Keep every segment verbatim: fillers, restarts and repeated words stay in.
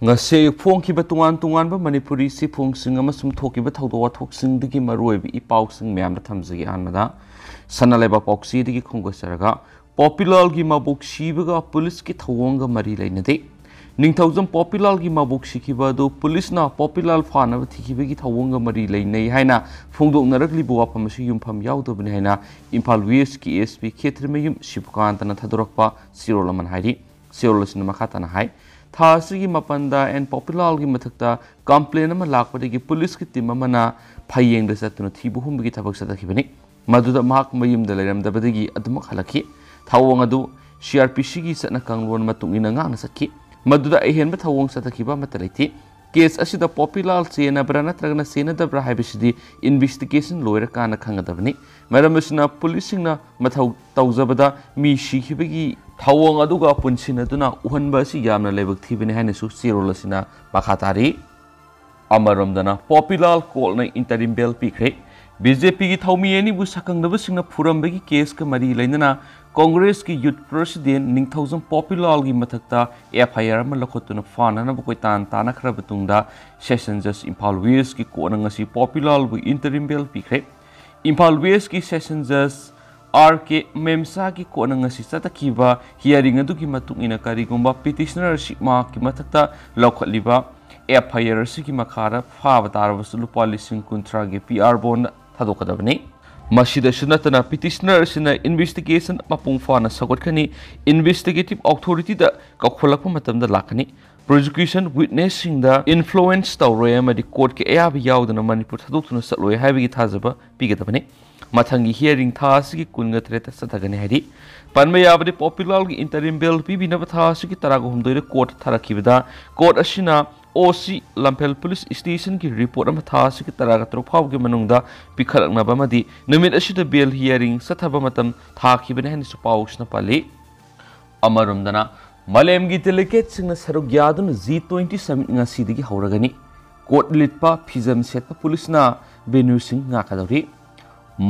ꯉꯁꯤ ꯑꯌꯨꯛ ꯐꯣꯡꯈꯤꯕ ꯇꯣꯉꯥꯟ ꯇꯣꯉꯥꯟꯕ ꯃꯅꯤꯄꯨꯔꯤ ꯆꯦꯐꯣꯡꯁꯤꯡ ꯑꯃꯁꯨꯡ ꯊꯣꯛꯈꯤꯕ ꯊꯧꯗꯣꯛ ꯋꯥꯊꯣꯛꯁꯤꯡꯗꯒꯤ ꯃꯔꯨꯑꯣꯏꯕ ꯏ ꯄꯥꯎꯁꯤꯡ ꯃꯌꯥꯝꯗ ꯊꯝꯖꯒꯦ꯫ ꯑꯍꯥꯟꯕꯗ ꯁꯅꯥ ꯂꯩꯕꯥꯛ ꯄꯥꯎꯆꯦꯗꯒꯤ ꯈꯣꯡꯗꯥꯖꯔꯒ, ꯄꯣꯄꯤꯂꯥꯜꯒꯤ ꯃꯕꯣꯛ ꯁꯤꯕꯒ ꯄꯨꯂꯤꯁꯀꯤ ꯊꯧꯑꯣꯡꯒ ꯃꯔꯤ ꯂꯩꯅꯗꯦ꯫ ꯅꯤꯡꯊꯧꯖꯝ ꯄꯣꯄꯤꯂꯥꯜꯒꯤ ꯃꯕꯣꯛ ꯁꯤꯈꯤꯕ ꯑꯗꯨ ꯄꯨꯂꯤꯁꯅ ꯄꯣꯄꯤꯂꯥꯜ ꯐꯥꯅꯕ ꯊꯤꯈꯤꯕꯒꯤ ꯊꯧꯑꯣꯡꯒ ꯃꯔꯤ ꯂꯩꯅꯩ ꯍꯥꯏꯅ ꯐꯣꯡꯗꯣꯛꯅꯔꯛꯂꯤꯕ ꯋꯥꯐꯝ ꯑꯁꯤ ꯌꯨꯝꯐꯝ ꯌꯥꯎꯗꯕꯅꯤ ꯍꯥꯏꯅ ꯏꯝꯐꯥꯜ ꯋꯦꯁꯀꯤ ꯑꯦꯁ ꯄꯤ ꯈꯦꯇ꯭ꯔꯤꯃꯌꯨꯝ ꯁꯤꯕꯀꯥꯟꯇꯅ ꯊꯥꯗꯣꯔꯛꯄ ꯆꯦꯔꯣꯜ ꯑꯃꯅ ꯍꯥꯏꯔꯤ꯫ ꯆꯦꯔꯣꯜ ꯑꯁꯤꯅ ꯃꯈꯥ ꯇꯥꯅ ꯍꯥꯏ, ꯊꯥ ꯑꯁꯤꯒꯤ ꯃꯥꯄꯟꯗ ꯑꯦꯟ ꯄꯣꯄꯤꯂꯥꯜꯒꯤ ꯃꯊꯛꯇ ꯀꯝꯄ꯭ꯂꯦꯟ ꯑꯃ ꯂꯥꯛꯄꯗꯒꯤ ꯄꯨꯂꯤꯁꯀꯤ ꯇꯤꯝ ꯑꯃꯅ ꯐꯌꯦꯡꯗ ꯆꯠꯇꯨꯅ ꯊꯤꯕ ꯍꯨꯝꯕꯒꯤ ꯊꯕꯛ ꯆꯠꯊꯈꯤꯕꯅꯤ꯫ ꯃꯗꯨꯗ ꯃꯍꯥꯛ ꯃꯌꯨꯝꯗ ꯂꯩꯔꯝꯗꯕꯗꯒꯤ ꯑꯗꯨꯃꯛ ꯍꯜꯂꯛꯈꯤ꯫ ꯊꯧꯑꯣꯡ ꯑꯗꯨ ꯁꯤ ꯑꯥꯔ ꯄꯤ ꯁꯤꯒꯤ ꯆꯠꯅ ꯀꯥꯡꯂꯣꯟ ꯃꯇꯨꯡ ꯏꯟꯅ ꯉꯥꯛꯅ ꯆꯠꯈꯤ꯫ ꯃꯗꯨꯗ ꯑꯍꯦꯟꯕ ꯊꯧꯑꯣꯡ ꯆꯠꯊꯈꯤꯕ ꯑꯃꯠꯇ ꯂꯩꯇꯦ꯫ ꯀꯦꯁ ꯑꯁꯤꯗ ꯄꯣꯄꯤꯂꯥꯜ ꯆꯦꯟꯅꯕ꯭ꯔꯥ ꯅꯠꯇ꯭ꯔꯒꯅ ꯆꯦꯟꯅꯗꯕ꯭ꯔꯥ ꯍꯥꯏꯕꯁꯤꯗꯤ ꯏꯟꯚꯦꯁꯇꯤꯒꯦꯁꯟ ꯂꯣꯏꯔꯀꯥꯟꯗ ꯈꯪꯒꯗꯕꯅꯤ꯫ ꯃꯔꯝ ꯑꯁꯤꯅ ꯄꯨꯂꯤꯁꯁꯤꯡꯅ ꯃꯊꯧ ꯇꯧꯖꯕꯗ ꯃꯤ ꯁꯤꯈꯤꯕꯒꯤ ꯊꯧꯑꯣꯡ ꯑꯗꯨꯒ ꯄꯨꯟꯁꯤꯟꯅꯗꯨꯅ ꯎꯍꯟꯕ ꯑꯁꯤ ꯌꯥꯝꯅ ꯂꯥꯏꯕꯛ ꯊꯤꯕꯅꯤ ꯍꯥꯏꯅꯁꯨ ꯆꯦꯔꯣꯜ ꯑꯁꯤꯅ ꯃꯈꯥ ꯇꯥꯔꯤ꯫ ꯑꯃꯔꯣꯝꯗꯅ ꯄꯣꯄꯤꯂꯥꯜ ꯀꯣꯔꯠꯅ ꯏꯟꯇꯔꯤꯝ ꯕꯦꯜ ꯄꯤꯈ꯭ꯔꯦ꯫ ꯕꯤ ꯖꯦ ꯄꯤꯒꯤ ꯊꯧꯃꯤ ꯑꯅꯤꯕꯨ ꯁꯛꯈꯪꯗꯕꯁꯤꯡꯅ ꯐꯨꯔꯝꯕꯒꯤ ꯀꯦꯁꯀ ꯃꯔꯤ ꯂꯩꯅꯅ ꯀꯣꯡꯒ꯭ꯔꯦꯁꯀꯤ ꯌꯨꯠ ꯄ꯭ꯔꯁꯤꯗꯦꯟ ꯅꯤꯡꯊꯧꯖꯝ ꯄꯣꯄꯤꯂꯥꯜꯒꯤ ꯃꯊꯛꯇ ꯑꯦꯐ ꯑꯥꯏ ꯑꯥꯔ ꯑꯃ ꯂꯧꯈꯠꯇꯨꯅ ꯐꯥꯅꯅꯕ ꯀꯣꯏꯇꯥꯟ ꯇꯥꯟꯅꯈ꯭ꯔꯕ ꯇꯨꯡꯗ, ꯁꯦꯁꯟ ꯖꯖ ꯏꯝꯐꯥꯜ ꯋꯦꯁꯀꯤ ꯀꯣꯔꯠꯅ ꯉꯁꯤ ꯄꯣꯄꯤꯂꯥꯜꯕꯨ ꯏꯟꯇꯔꯤꯝ ꯕꯦꯜ ꯄꯤꯈ꯭ꯔꯦ꯫ ꯏꯝꯐꯥꯜ ꯋꯦꯁꯀꯤ ꯁꯦꯁꯟ ꯖꯖ ꯑꯥꯔ ꯀꯦ ꯃꯦꯝꯁꯥꯒꯤ ꯀꯣꯔꯠꯅ ꯉꯁꯤ ꯆꯠꯊꯈꯤꯕ ꯍꯤꯌꯥꯔꯤꯡ ꯑꯗꯨꯒꯤ ꯃꯇꯨꯡ ꯏꯟꯅ, ꯀꯔꯤꯒꯨꯝꯕ ꯄꯤꯇꯤꯁꯅꯔ ꯁꯤꯛꯃꯥꯒꯤ ꯃꯊꯛꯇ ꯂꯧꯈꯠꯂꯤꯕ ꯑꯦꯐ ꯑꯥꯏ ꯑꯥꯔ ꯑꯁꯤꯒꯤ ꯃꯈꯥꯗ ꯐꯥꯕ ꯇꯥꯔꯕꯁꯨ ꯂꯨꯄꯥ ꯂꯤꯁꯤꯡ ꯀꯨꯟꯊ꯭ꯔꯥꯒꯤ ꯄꯤ ꯑꯥꯔ ꯕꯣꯟ ꯊꯥꯗꯣꯛꯀꯗꯕꯅꯤ꯫ ꯃꯁꯤꯗꯁꯨ ꯅꯠꯇꯅ, ꯄꯤꯇꯤꯁꯅꯔ ꯑꯁꯤꯅ ꯏꯟꯚꯦꯁꯇꯤꯒꯦꯁꯟ ꯃꯄꯨꯡ ꯐꯥꯅ ꯁꯧꯒꯠꯀꯅꯤ, ꯏꯟꯚꯦꯁꯇꯤꯒꯦꯇꯤꯚ ꯑꯣꯊꯣꯔꯤꯇꯤꯗ ꯀꯧꯈꯠꯂꯛꯄ ꯃꯇꯝꯗ ꯂꯥꯛꯀꯅꯤ꯫ ꯄ꯭ꯔꯣꯁꯤꯀ꯭ꯌꯨꯁꯟ ꯋꯤꯠꯅꯦꯁꯁꯤꯡꯗ ꯏꯟꯐ꯭ꯂꯨꯋꯦꯟꯁ ꯇꯧꯔꯣꯏ ꯑꯃꯗꯤ ꯀꯣꯔꯠꯀꯤ ꯑꯌꯥꯕ ꯌꯥꯎꯗꯅ ꯃꯅꯤꯄꯨꯔ ꯊꯥꯗꯣꯛꯇꯨꯅ ꯆꯠꯂꯣꯏ ꯍꯥꯏꯕꯒꯤ ꯊꯥꯖꯕ ꯄꯤꯒꯗꯕꯅꯤ꯫ ꯃꯊꯪꯒꯤ ꯍꯤꯌꯥꯔꯤꯡ ꯊꯥ ꯑꯁꯤꯒꯤ ꯀꯨꯟꯒ ꯇꯔꯦꯠꯇ ꯆꯠꯊꯒꯅꯤ ꯍꯥꯏꯔꯤ꯫ ꯄꯟꯕ ꯌꯥꯕꯗꯤ, ꯄꯣꯄꯤꯂꯥꯜꯒꯤ ꯏꯟꯇꯔꯤꯝ ꯕꯦꯜ ꯄꯤꯕꯤꯅꯕ ꯊꯥ ꯑꯁꯤꯒꯤ ꯇꯔꯥꯒ ꯍꯨꯝꯗꯣꯏꯗ ꯀꯣꯔꯠ ꯊꯥꯔꯛꯈꯤꯕꯗ, ꯀꯣꯔꯠ ꯑꯁꯤꯅ ꯑꯣ ꯁꯤ ꯂꯝꯐꯦꯜ ꯄꯨꯂꯤꯁ ꯁ꯭ꯇꯦꯁꯟꯒꯤ ꯔꯤꯄꯣꯔꯠ ꯑꯃ ꯊꯥ ꯑꯁꯤꯒꯤ ꯇꯔꯥꯒ ꯇꯔꯨꯛ ꯐꯥꯎꯕꯒꯤ ꯃꯅꯨꯡꯗ ꯄꯤꯈꯠꯂꯛꯅꯕ ꯑꯃꯗꯤ ꯅꯨꯃꯤꯠ ꯑꯁꯤꯗ ꯕꯦꯜ ꯍꯤꯌꯥꯔꯤꯡ ꯆꯠꯊꯕ ꯃꯇꯝ ꯊꯥꯈꯤꯕꯅꯤ ꯍꯥꯏꯅꯁꯨ ꯄꯥꯎꯁꯤꯅ ꯄꯜꯂꯤ꯫ ꯑꯃꯔꯣꯝꯗꯅ, ꯃꯥꯂꯦꯝꯒꯤ ꯗꯦꯂꯤꯒꯦꯠꯁꯤꯡꯅ ꯁꯔꯨꯛ ꯌꯥꯗꯨꯅ ꯖꯤ ꯇ꯭ꯋꯦꯟꯇꯤ ꯁꯃꯤꯠ ꯉꯁꯤꯗꯒꯤ ꯍꯧꯔꯒꯅꯤ꯫ ꯀꯣꯠ ꯂꯤꯠꯄ, ꯐꯤꯖꯝ ꯁꯦꯠꯄ ꯄꯨꯂꯤꯁꯅ ꯚꯦꯅ꯭ꯌꯨꯁꯤꯡ ꯉꯥꯛꯀꯗꯧꯔꯤ꯫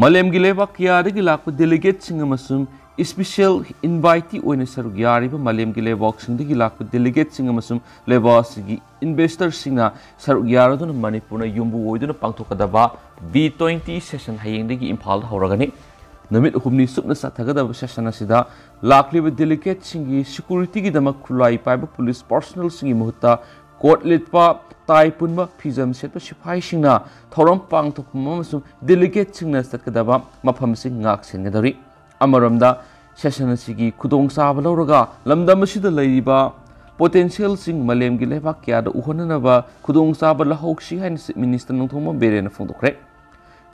ꯃꯥꯂꯦꯝꯒꯤ ꯂꯩꯕꯥꯛ ꯀꯌꯥꯗꯒꯤ ꯂꯥꯛꯄ ꯗꯦꯂꯤꯒꯦꯠꯁꯤꯡ ꯑꯃꯁꯨꯡ Special invitee ꯑꯣꯏꯅ ꯁꯔꯨꯛ ꯌꯥꯔꯤꯕ ꯃꯥꯂꯦꯝꯒꯤ ꯂꯩꯕꯥꯛꯁꯤꯡꯗꯒꯤ ꯂꯥꯛꯄ delegateꯁꯤꯡ ꯑꯃꯁꯨꯡ ꯂꯩꯕꯥꯛ ꯑꯁꯤꯒꯤ investorꯁꯤꯡꯅ ꯁꯔꯨꯛ ꯌꯥꯔꯗꯨꯅ ꯃꯅꯤꯄꯨꯔꯅ ꯌꯨꯝꯕꯨ ꯑꯣꯏꯗꯨꯅ ꯄꯥꯡꯊꯣꯛꯀꯗꯕ B twenty session ꯍꯌꯦꯡꯗꯒꯤ ꯏꯝꯐꯥꯜꯗ ꯍꯧꯔꯒꯅꯤ꯫ ꯅꯨꯃꯤꯠ ꯍꯨꯝꯅꯤ ꯆꯨꯞꯅ ꯆꯠꯊꯒꯗꯕ session ꯑꯁꯤꯗ ꯂꯥꯛꯂꯤꯕ delegateꯁꯤꯡꯒꯤ securityꯒꯤꯗꯃꯛ ꯈꯨꯠꯂꯥꯏ ꯄꯥꯏꯕ police personnelꯁꯤꯡꯒꯤ ꯃꯍꯨꯠꯇ coat ꯂꯤꯠꯄ, tie ꯄꯨꯟꯕ, ꯐꯤꯖꯝ ꯁꯦꯠꯄ ꯁꯤꯐꯥꯏꯁꯤꯡꯅ ꯊꯧꯔꯝ ꯄꯥꯡꯊꯣꯛꯐꯝ ꯑꯃꯁꯨꯡ delegateꯁꯤꯡꯅ ꯆꯠꯀꯗꯕ ꯃꯐꯝꯁꯤꯡ ꯉꯥꯛ ꯁꯦꯟꯒꯗꯧꯔꯤ꯫ ꯑꯃꯔꯣꯝꯗ, session ꯑꯁꯤꯒꯤ ꯈꯨꯗꯣꯡꯆꯥꯕ ꯂꯧꯔꯒ ꯂꯝꯗꯝ ꯑꯁꯤꯗ ꯂꯩꯔꯤꯕ potentialꯁꯤꯡ ꯃꯥꯂꯦꯝꯒꯤ ꯂꯩꯕꯥꯛ ꯀꯌꯥꯗ ꯎꯍꯟꯅꯅꯕ ꯈꯨꯗꯣꯡꯆꯥꯕ ꯂꯧꯍꯧꯁꯤ ꯍꯥꯏꯅ Chief Minister ꯅꯣꯡꯊꯣꯝꯕꯝ ꯕꯤꯔꯦꯟꯅ ꯐꯣꯡꯗꯣꯛꯈ꯭ꯔꯦ꯫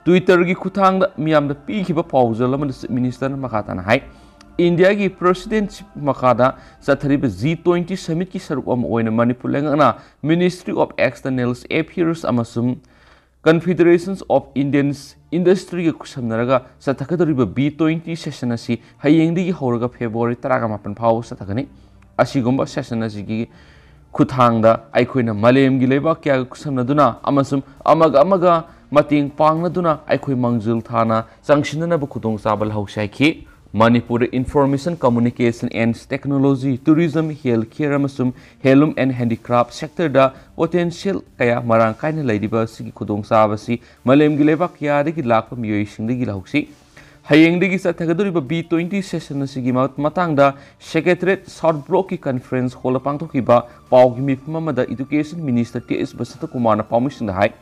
Twitterꯒꯤ ꯈꯨꯠꯊꯥꯡꯗ ꯃꯤꯌꯥꯝꯗ ꯄꯤꯈꯤꯕ ꯄꯥꯎꯖꯦꯜ ꯑꯃꯗ Chief Ministerꯅ ꯃꯈꯥ ꯇꯥꯅ ꯍꯥꯏ, Indiaꯒꯤ presidency ꯃꯈꯥꯗ ꯆꯠꯊꯔꯤꯕ G twenty summitꯀꯤ ꯁꯔꯨꯛ ꯑꯃ ꯑꯣꯏꯅ ꯃꯅꯤꯄꯨꯔ ꯂꯩꯉꯥꯛꯅ Ministry of External Affairs ꯑꯃꯁꯨꯡ Confederations of Indian Industryꯒ ꯈꯨꯠꯁꯝꯅꯔꯒ ꯆꯠꯊꯒꯗꯧꯔꯤꯕ B twenty session ꯑꯁꯤ ꯍꯌꯦꯡꯗꯒꯤ ꯍꯧꯔꯒ February ꯇꯔꯥꯃꯥꯄꯟ ꯐꯥꯎꯕ ꯆꯠꯊꯒꯅꯤ꯫ ꯑꯁꯤꯒꯨꯝꯕ session ꯑꯁꯤꯒꯤ ꯈꯨꯠꯊꯥꯡꯗ ꯑꯩꯈꯣꯏꯅ ꯃꯥꯂꯦꯝꯒꯤ ꯂꯩꯕꯥꯛ ꯀꯌꯥꯒ ꯈꯨꯠꯁꯝꯅꯗꯨꯅ ꯑꯃꯁꯨꯡ ꯑꯃꯒ ꯑꯃꯒ ꯃꯇꯦꯡ ꯄꯥꯡꯅꯗꯨꯅ ꯑꯩꯈꯣꯏ ꯃꯥꯡꯖꯤꯜ ꯊꯥꯅ ꯆꯪꯁꯤꯟꯅꯅꯕ ꯈꯨꯗꯣꯡꯆꯥꯕ ꯂꯧꯍꯧꯁꯤ ꯍꯥꯏꯈꯤ꯫ ꯃꯅꯤꯄꯨꯔꯗ Information Communication and Technology, Tourism, Healthcare ꯑꯃꯁꯨꯡ Handloom and Handicraft sectorꯗ potential ꯀꯌꯥ ꯃꯔꯥꯡ ꯀꯥꯏꯅ ꯂꯩꯔꯤꯕ ꯑꯁꯤꯒꯤ ꯈꯨꯗꯣꯡꯆꯥꯕ ꯑꯁꯤ ꯃꯥꯂꯦꯝꯒꯤ ꯂꯩꯕꯥꯛ ꯀꯌꯥꯗꯒꯤ ꯂꯥꯛꯄ ꯃꯤꯑꯣꯏꯁꯤꯡꯗꯒꯤ ꯂꯧꯍꯧꯁꯤ꯫ ꯍꯌꯦꯡꯗꯒꯤ ꯆꯠꯊꯒꯗꯧꯔꯤꯕ B twenty session ꯑꯁꯤꯒꯤ ꯃ-, ꯃꯇꯥꯡꯗ Secretariat South Blockꯀꯤ conference hallꯗ ꯄꯥꯡꯊꯣꯛꯈꯤꯕ ꯄꯥꯎꯒꯤ ꯃꯤꯐꯝ ꯑꯃꯗ Education Minister T S Basanta ꯀꯨꯃꯥꯔꯅ ꯄꯥꯎꯃꯤꯁꯤꯡꯗ ꯍꯥꯏ꯫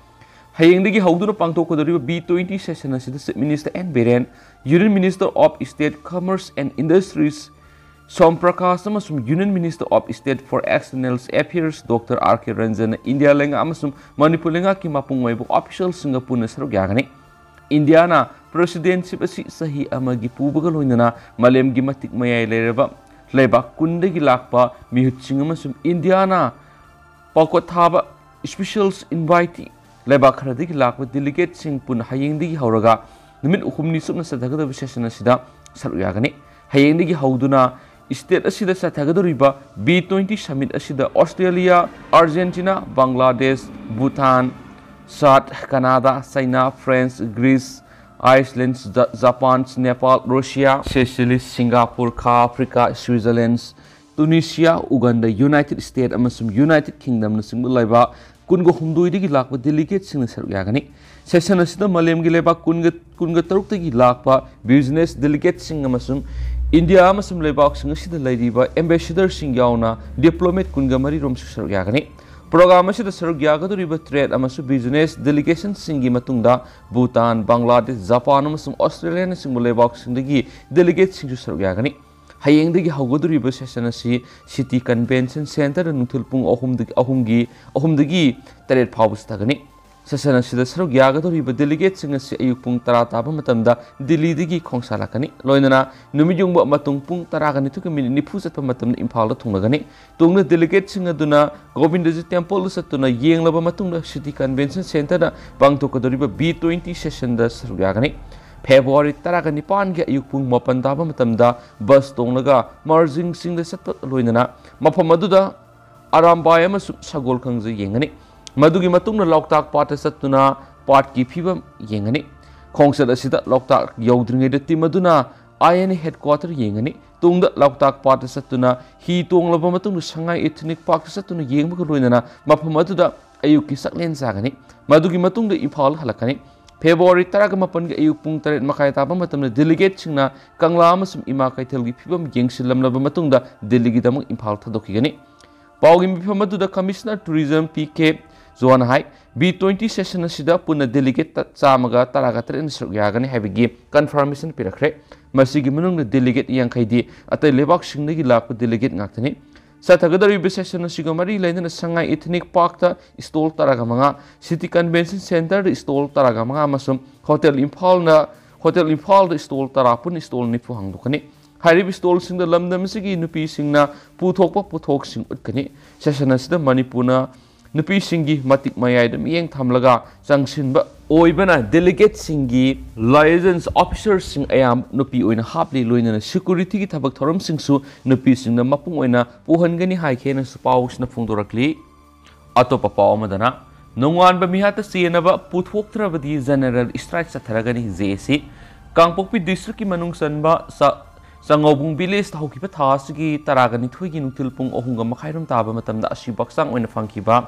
ꯍꯌꯦꯡꯗꯒꯤ ꯍꯧꯗꯨꯅ ꯄꯥꯡꯊꯣꯛꯀꯗꯧꯔꯤꯕ B twenty session ꯑꯁꯤꯗ Chief Minister N Biren, Union Minister of State Commerce and Industries ꯁꯣꯝ ꯄ꯭ꯔꯀꯥꯁ ꯑꯃꯁꯨꯡ Union Minister of State for External Affairs Doctor R K ꯔꯟꯖꯟꯅ ꯏꯟꯗꯤꯌꯥ ꯂꯩꯉꯥꯛ ꯑꯃꯁꯨꯡ ꯃꯅꯤꯄꯨꯔ ꯂꯩꯉꯥꯛꯀꯤ ꯃꯄꯨꯡ ꯑꯣꯏꯕ officialꯁꯤꯡꯒ ꯄꯨꯟꯅ ꯁꯔꯨꯛ ꯌꯥꯒꯅꯤ꯫ ꯏꯟꯗꯤꯌꯥꯅ presidency ꯑꯁꯤ ꯆꯍꯤ ꯑꯃꯒꯤ ꯄꯨꯕꯒ ꯂꯣꯏꯅꯅ ꯃꯥꯂꯦꯝꯒꯤ ꯃꯇꯤꯛ ꯃꯌꯥꯏ ꯂꯩꯔꯕ ꯂꯩꯕꯥꯛ ꯀꯨꯟꯗꯒꯤ ꯂꯥꯛꯄ ꯃꯤꯍꯨꯠꯁꯤꯡ ꯑꯃꯁꯨꯡ ꯏꯟꯗꯤꯌꯥꯅ ꯄꯥꯎꯈꯣꯠ ꯊꯥꯕ special invitee ꯂꯩꯕꯥꯛ ꯈꯔꯗꯒꯤ ꯂꯥꯛꯄ delegateꯁꯤꯡ ꯄꯨꯟꯅ ꯍꯌꯦꯡꯗꯒꯤ ꯍꯧꯔꯒ ꯅꯨꯃꯤꯠ ꯍꯨꯝꯅꯤ ꯆꯨꯞꯅ ꯆꯠꯊꯒꯗꯕ session ꯑꯁꯤꯗ ꯁꯔꯨꯛ ꯌꯥꯒꯅꯤ꯫ ꯍꯌꯦꯡꯗꯒꯤ ꯍꯧꯗꯨꯅ state ꯑꯁꯤꯗ ꯆꯠꯊꯒꯗꯧꯔꯤꯕ B twenty summit ꯑꯁꯤꯗ Australia, Argentina, Bangladesh, Bhutan, Chad, Canada, China, France, Greece, Iceland, Ja- Japan, Nepal, Russia, Seychelles, Singapore, ꯈꯥ Africa, Switzerland, Tunisia, Uganda, United States ꯑꯃꯁꯨꯡ United Kingdomꯅꯆꯤꯡꯕ ꯂꯩꯕꯥꯛ ꯀꯨꯟꯒ ꯍꯨꯝꯗꯣꯏꯗꯒꯤ ꯂꯥꯛꯄ delegateꯁꯤꯡꯅ ꯁꯔꯨꯛ ꯌꯥꯒꯅꯤ꯫ Session ꯑꯁꯤꯗ ꯃꯥꯂꯦꯝꯒꯤ ꯂꯩꯕꯥꯛ ꯀꯨꯟꯒ ꯀꯨꯟꯒ ꯇꯔꯨꯛꯇꯒꯤ ꯂꯥꯛꯄ business delegateꯁꯤꯡ ꯑꯃꯁꯨꯡ ꯏꯟꯗꯤꯌꯥ ꯑꯃꯁꯨꯡ ꯂꯩꯕꯥꯛꯁꯤꯡ ꯑꯁꯤꯗ ꯂꯩꯔꯤꯕ ambassadorꯁꯤꯡ ꯌꯥꯎꯅ diplomat ꯀꯨꯟꯒ ꯃꯔꯤ ꯔꯣꯝꯁꯨ ꯁꯔꯨꯛ ꯌꯥꯒꯅꯤ꯫ Program ꯑꯁꯤꯗ ꯁꯔꯨꯛ ꯌꯥꯒꯗꯧꯔꯤꯕ trade ꯑꯃꯁꯨꯡ business delegationꯁꯤꯡꯒꯤ ꯃꯇꯨꯡꯗ ꯚꯨꯇꯥꯟ, ꯕꯪꯒ꯭ꯂꯥꯗꯦꯁ, ꯖꯄꯥꯟ ꯑꯃꯁꯨꯡ ꯑꯣꯁꯇ꯭ꯔꯦꯂꯤꯌꯥꯅꯆꯤꯡꯕ ꯂꯩꯕꯥꯛꯁꯤꯡꯗꯒꯤ delegateꯁꯤꯡꯁꯨ ꯁꯔꯨꯛ ꯌꯥꯒꯅꯤ꯫ ꯍꯌꯦꯡꯗꯒꯤ ꯍꯧꯒꯗꯧꯔꯤꯕ session ꯑꯁꯤ City Convention Centreꯗ ꯅꯨꯡꯊꯤꯜ ꯄꯨꯡ ꯑꯍꯨꯝꯗꯒꯤ ꯑꯍꯨꯝꯒꯤ ꯑꯍꯨꯝꯗꯒꯤ ꯇꯔꯦꯠ ꯐꯥꯎꯕ ꯆꯠꯊꯒꯅꯤ꯫ Session ꯑꯁꯤꯗ ꯁꯔꯨꯛ ꯌꯥꯒꯗꯧꯔꯤꯕ delegateꯁꯤꯡ ꯑꯁꯤ ꯑꯌꯨꯛ ꯄꯨꯡ ꯇꯔꯥ ꯇꯥꯕ ꯃꯇꯝꯗ ꯗꯤꯜꯂꯤꯗꯒꯤ ꯈꯣꯡꯁꯥꯜꯂꯛꯀꯅꯤ꯫ ꯂꯣꯏꯅꯅ ꯅꯨꯃꯤꯠ ꯌꯨꯡꯕ ꯃꯇꯨꯡ ꯄꯨꯡ ꯇꯔꯥꯒ ꯅꯤꯊꯣꯏꯒ minute ꯅꯤꯐꯨ ꯆꯠꯄ ꯃꯇꯝꯗ ꯏꯝꯐꯥꯜꯗ ꯊꯨꯡꯂꯒꯅꯤ꯫ ꯇꯨꯡꯗ delegateꯁꯤꯡ ꯑꯗꯨꯅ ꯒꯣꯕꯤꯟꯗꯖꯤ templeꯗ ꯆꯠꯇꯨꯅ ꯌꯦꯡꯂꯕ ꯃꯇꯨꯡꯗ City Convention Centreꯗ ꯄꯥꯡꯊꯣꯛꯀꯗꯧꯔꯤꯕ B twenty sessionꯗ ꯁꯔꯨꯛ ꯌꯥꯒꯅꯤ꯫ February ꯇꯔꯥꯒ ꯅꯤꯄꯥꯟꯒꯤ ꯑꯌꯨꯛ ꯄꯨꯡ ꯃꯥꯄꯟ ꯇꯥꯕ ꯃꯇꯝꯗ bus ꯇꯣꯡꯂꯒ ꯃꯥꯔꯖꯤꯡ ꯆꯤꯡꯗ ꯆꯠꯄ ꯂꯣꯏꯅꯅ ꯃꯐꯝ ꯑꯗꯨꯗ ꯑꯔꯥꯝꯕꯥꯏ ꯑꯃꯁꯨꯡ ꯁꯒꯣꯜ ꯀꯥꯡꯖꯩ ꯌꯦꯡꯒꯅꯤ꯫ ꯃꯗꯨꯒꯤ ꯃꯇꯨꯡꯗ ꯂꯣꯛꯇꯥꯛ ꯄꯥꯠꯇ ꯆꯠꯇꯨꯅ ꯄꯥꯠꯀꯤ ꯐꯤꯕꯝ ꯌꯦꯡꯒꯅꯤ꯫ ꯈꯣꯡꯆꯠ ꯑꯁꯤꯗ ꯂꯣꯛꯇꯥꯛ ꯌꯧꯗ꯭ꯔꯤꯉꯩꯗ team ꯑꯗꯨꯅ INA headquarter ꯌꯦꯡꯒꯅꯤ꯫ ꯇꯨꯡꯗ ꯂꯣꯛꯇꯥꯛ ꯄꯥꯠꯇ ꯆꯠꯇꯨꯅ ꯍꯤ ꯇꯣꯡꯂꯕ ꯃꯇꯨꯡꯗ ꯁꯉꯥꯏ Ethnic Parkꯇ ꯆꯠꯇꯨꯅ ꯌꯦꯡꯕꯒ ꯂꯣꯏꯅꯅ ꯃꯐꯝ ꯑꯗꯨꯗ ꯑꯌꯨꯛꯀꯤ ꯆꯥꯛꯂꯦꯟ ꯆꯥꯒꯅꯤ꯫ ꯃꯗꯨꯒꯤ ꯃꯇꯨꯡꯗ ꯏꯝꯐꯥꯜ ꯍꯜꯂꯛꯀꯅꯤ꯫ February ꯇꯔꯥꯒ ꯃꯥꯄꯟꯒꯤ ꯑꯌꯨꯛ ꯄꯨꯡ ꯇꯔꯦꯠ ꯃꯈꯥꯏ ꯇꯥꯕ ꯃꯇꯝꯗ delegateꯁꯤꯡꯅ ꯀꯪꯂꯥ ꯑꯃꯁꯨꯡ ꯏꯃꯥ ꯀꯩꯊꯦꯜꯒꯤ ꯐꯤꯕꯝ ꯌꯦꯡꯁꯤꯜꯂꯝꯂꯕ ꯃꯇꯨꯡꯗ ꯗꯤꯜꯂꯤꯒꯤꯗꯃꯛ ꯏꯝꯐꯥꯜ ꯊꯥꯗꯣꯛꯈꯤꯒꯅꯤ꯫ ꯄꯥꯎꯒꯤ ꯃꯤꯐꯝ ꯑꯗꯨꯗ Commissioner Tourism P K ꯖꯣꯍꯥꯟꯅ ꯍꯥꯏ, B twenty session ꯑꯁꯤꯗ ꯄꯨꯟꯅ delegate ꯆꯥꯝꯃꯒ ꯇꯔꯥꯒ ꯇꯔꯦꯠꯅ ꯁꯔꯨꯛ ꯌꯥꯒꯅꯤ ꯍꯥꯏꯕꯒꯤ confirmation ꯄꯤꯔꯛꯈ꯭ꯔꯦ꯫ ꯃꯁꯤꯒꯤ ꯃꯅꯨꯡꯗ delegate ꯌꯥꯡꯈꯩꯗꯤ ꯑꯇꯩ ꯂꯩꯕꯥꯛꯁꯤꯡꯗꯒꯤ ꯂꯥꯛꯄ delegate ꯉꯥꯛꯇꯅꯤ꯫ ꯆꯠꯊꯒꯗꯧꯔꯤꯕ session ꯑꯁꯤꯒ ꯃꯔꯤ ꯂꯩꯅꯅ ꯁꯉꯥꯏ Ethnic Parkꯇ stall ꯇꯔꯥꯒ ꯃꯉꯥ, City Convention Centreꯗ stall ꯇꯔꯥꯒ ꯃꯉꯥ ꯑꯃꯁꯨꯡ Hotel ꯏꯝꯐꯥꯜꯅ, Hotel ꯏꯝꯐꯥꯜꯗ stall ꯇꯔꯥ, ꯄꯨꯟꯅ stall ꯅꯤꯐꯨ ꯍꯥꯡꯗꯣꯛꯀꯅꯤ꯫ ꯍꯥꯏꯔꯤꯕ stallꯁꯤꯡꯗ ꯂꯝꯗꯝ ꯑꯁꯤꯒꯤ ꯅꯨꯄꯤꯁꯤꯡꯅ ꯄꯨꯊꯣꯛꯄ ꯄꯣꯠꯊꯣꯛꯁꯤꯡ ꯎꯠꯀꯅꯤ꯫ Session ꯑꯁꯤꯗ ꯃꯅꯤꯄꯨꯔꯅ ꯅꯨꯄꯤꯁꯤꯡꯒꯤ ꯃꯇꯤꯛ ꯃꯌꯥꯏꯗ ꯃꯤꯠꯌꯦꯡ ꯊꯝꯂꯒ ꯆꯪꯁꯤꯟꯕ ꯑꯣꯏꯕꯅ delegateꯁꯤꯡꯒꯤ liaison officerꯁꯤꯡ ꯑꯌꯥꯝꯕ ꯅꯨꯄꯤ ꯑꯣꯏꯅ ꯍꯥꯞꯂꯤ꯫ ꯂꯣꯏꯅꯅ securityꯒꯤ ꯊꯕꯛ ꯊꯧꯔꯝꯁꯤꯡꯁꯨ ꯅꯨꯄꯤꯁꯤꯡꯅ ꯃꯄꯨꯡ ꯑꯣꯏꯅ ꯄꯨꯍꯟꯒꯅꯤ ꯍꯥꯏꯈꯤ ꯍꯥꯏꯅꯁꯨ ꯄꯥꯎꯁꯤꯅ ꯐꯣꯡꯗꯣꯔꯛꯂꯤ꯫ ꯑꯇꯣꯞꯄ ꯄꯥꯎ ꯑꯃꯗꯅ, ꯅꯣꯡꯉꯥꯟꯕ ꯃꯤꯍꯥꯠꯇ ꯆꯦꯟꯅꯕ ꯄꯨꯊꯣꯛꯇ꯭ꯔꯕꯗꯤ general strike ꯆꯠꯊꯔꯒꯅꯤ꯫ ꯖꯦ ꯑꯦ ꯁꯤ ꯀꯥꯡꯄꯣꯛꯄꯤ districtꯀꯤ ꯃꯅꯨꯡ ꯆꯟꯕ ꯆ-, ꯆꯉꯧꯕꯨꯡ villageꯇ ꯍꯧꯈꯤꯕ ꯊꯥ ꯑꯁꯤꯒꯤ ꯇꯔꯥꯒ ꯅꯤꯊꯣꯏꯒꯤ ꯅꯨꯡꯊꯤꯜ ꯄꯨꯡ ꯑꯍꯨꯝꯒ ꯃꯈꯥꯏꯔꯣꯝ ꯇꯥꯕ ꯃꯇꯝꯗ ꯑꯁꯤꯕꯨ ꯍꯛꯆꯥꯡ ꯑꯣꯏꯅ ꯐꯪꯈꯤꯕ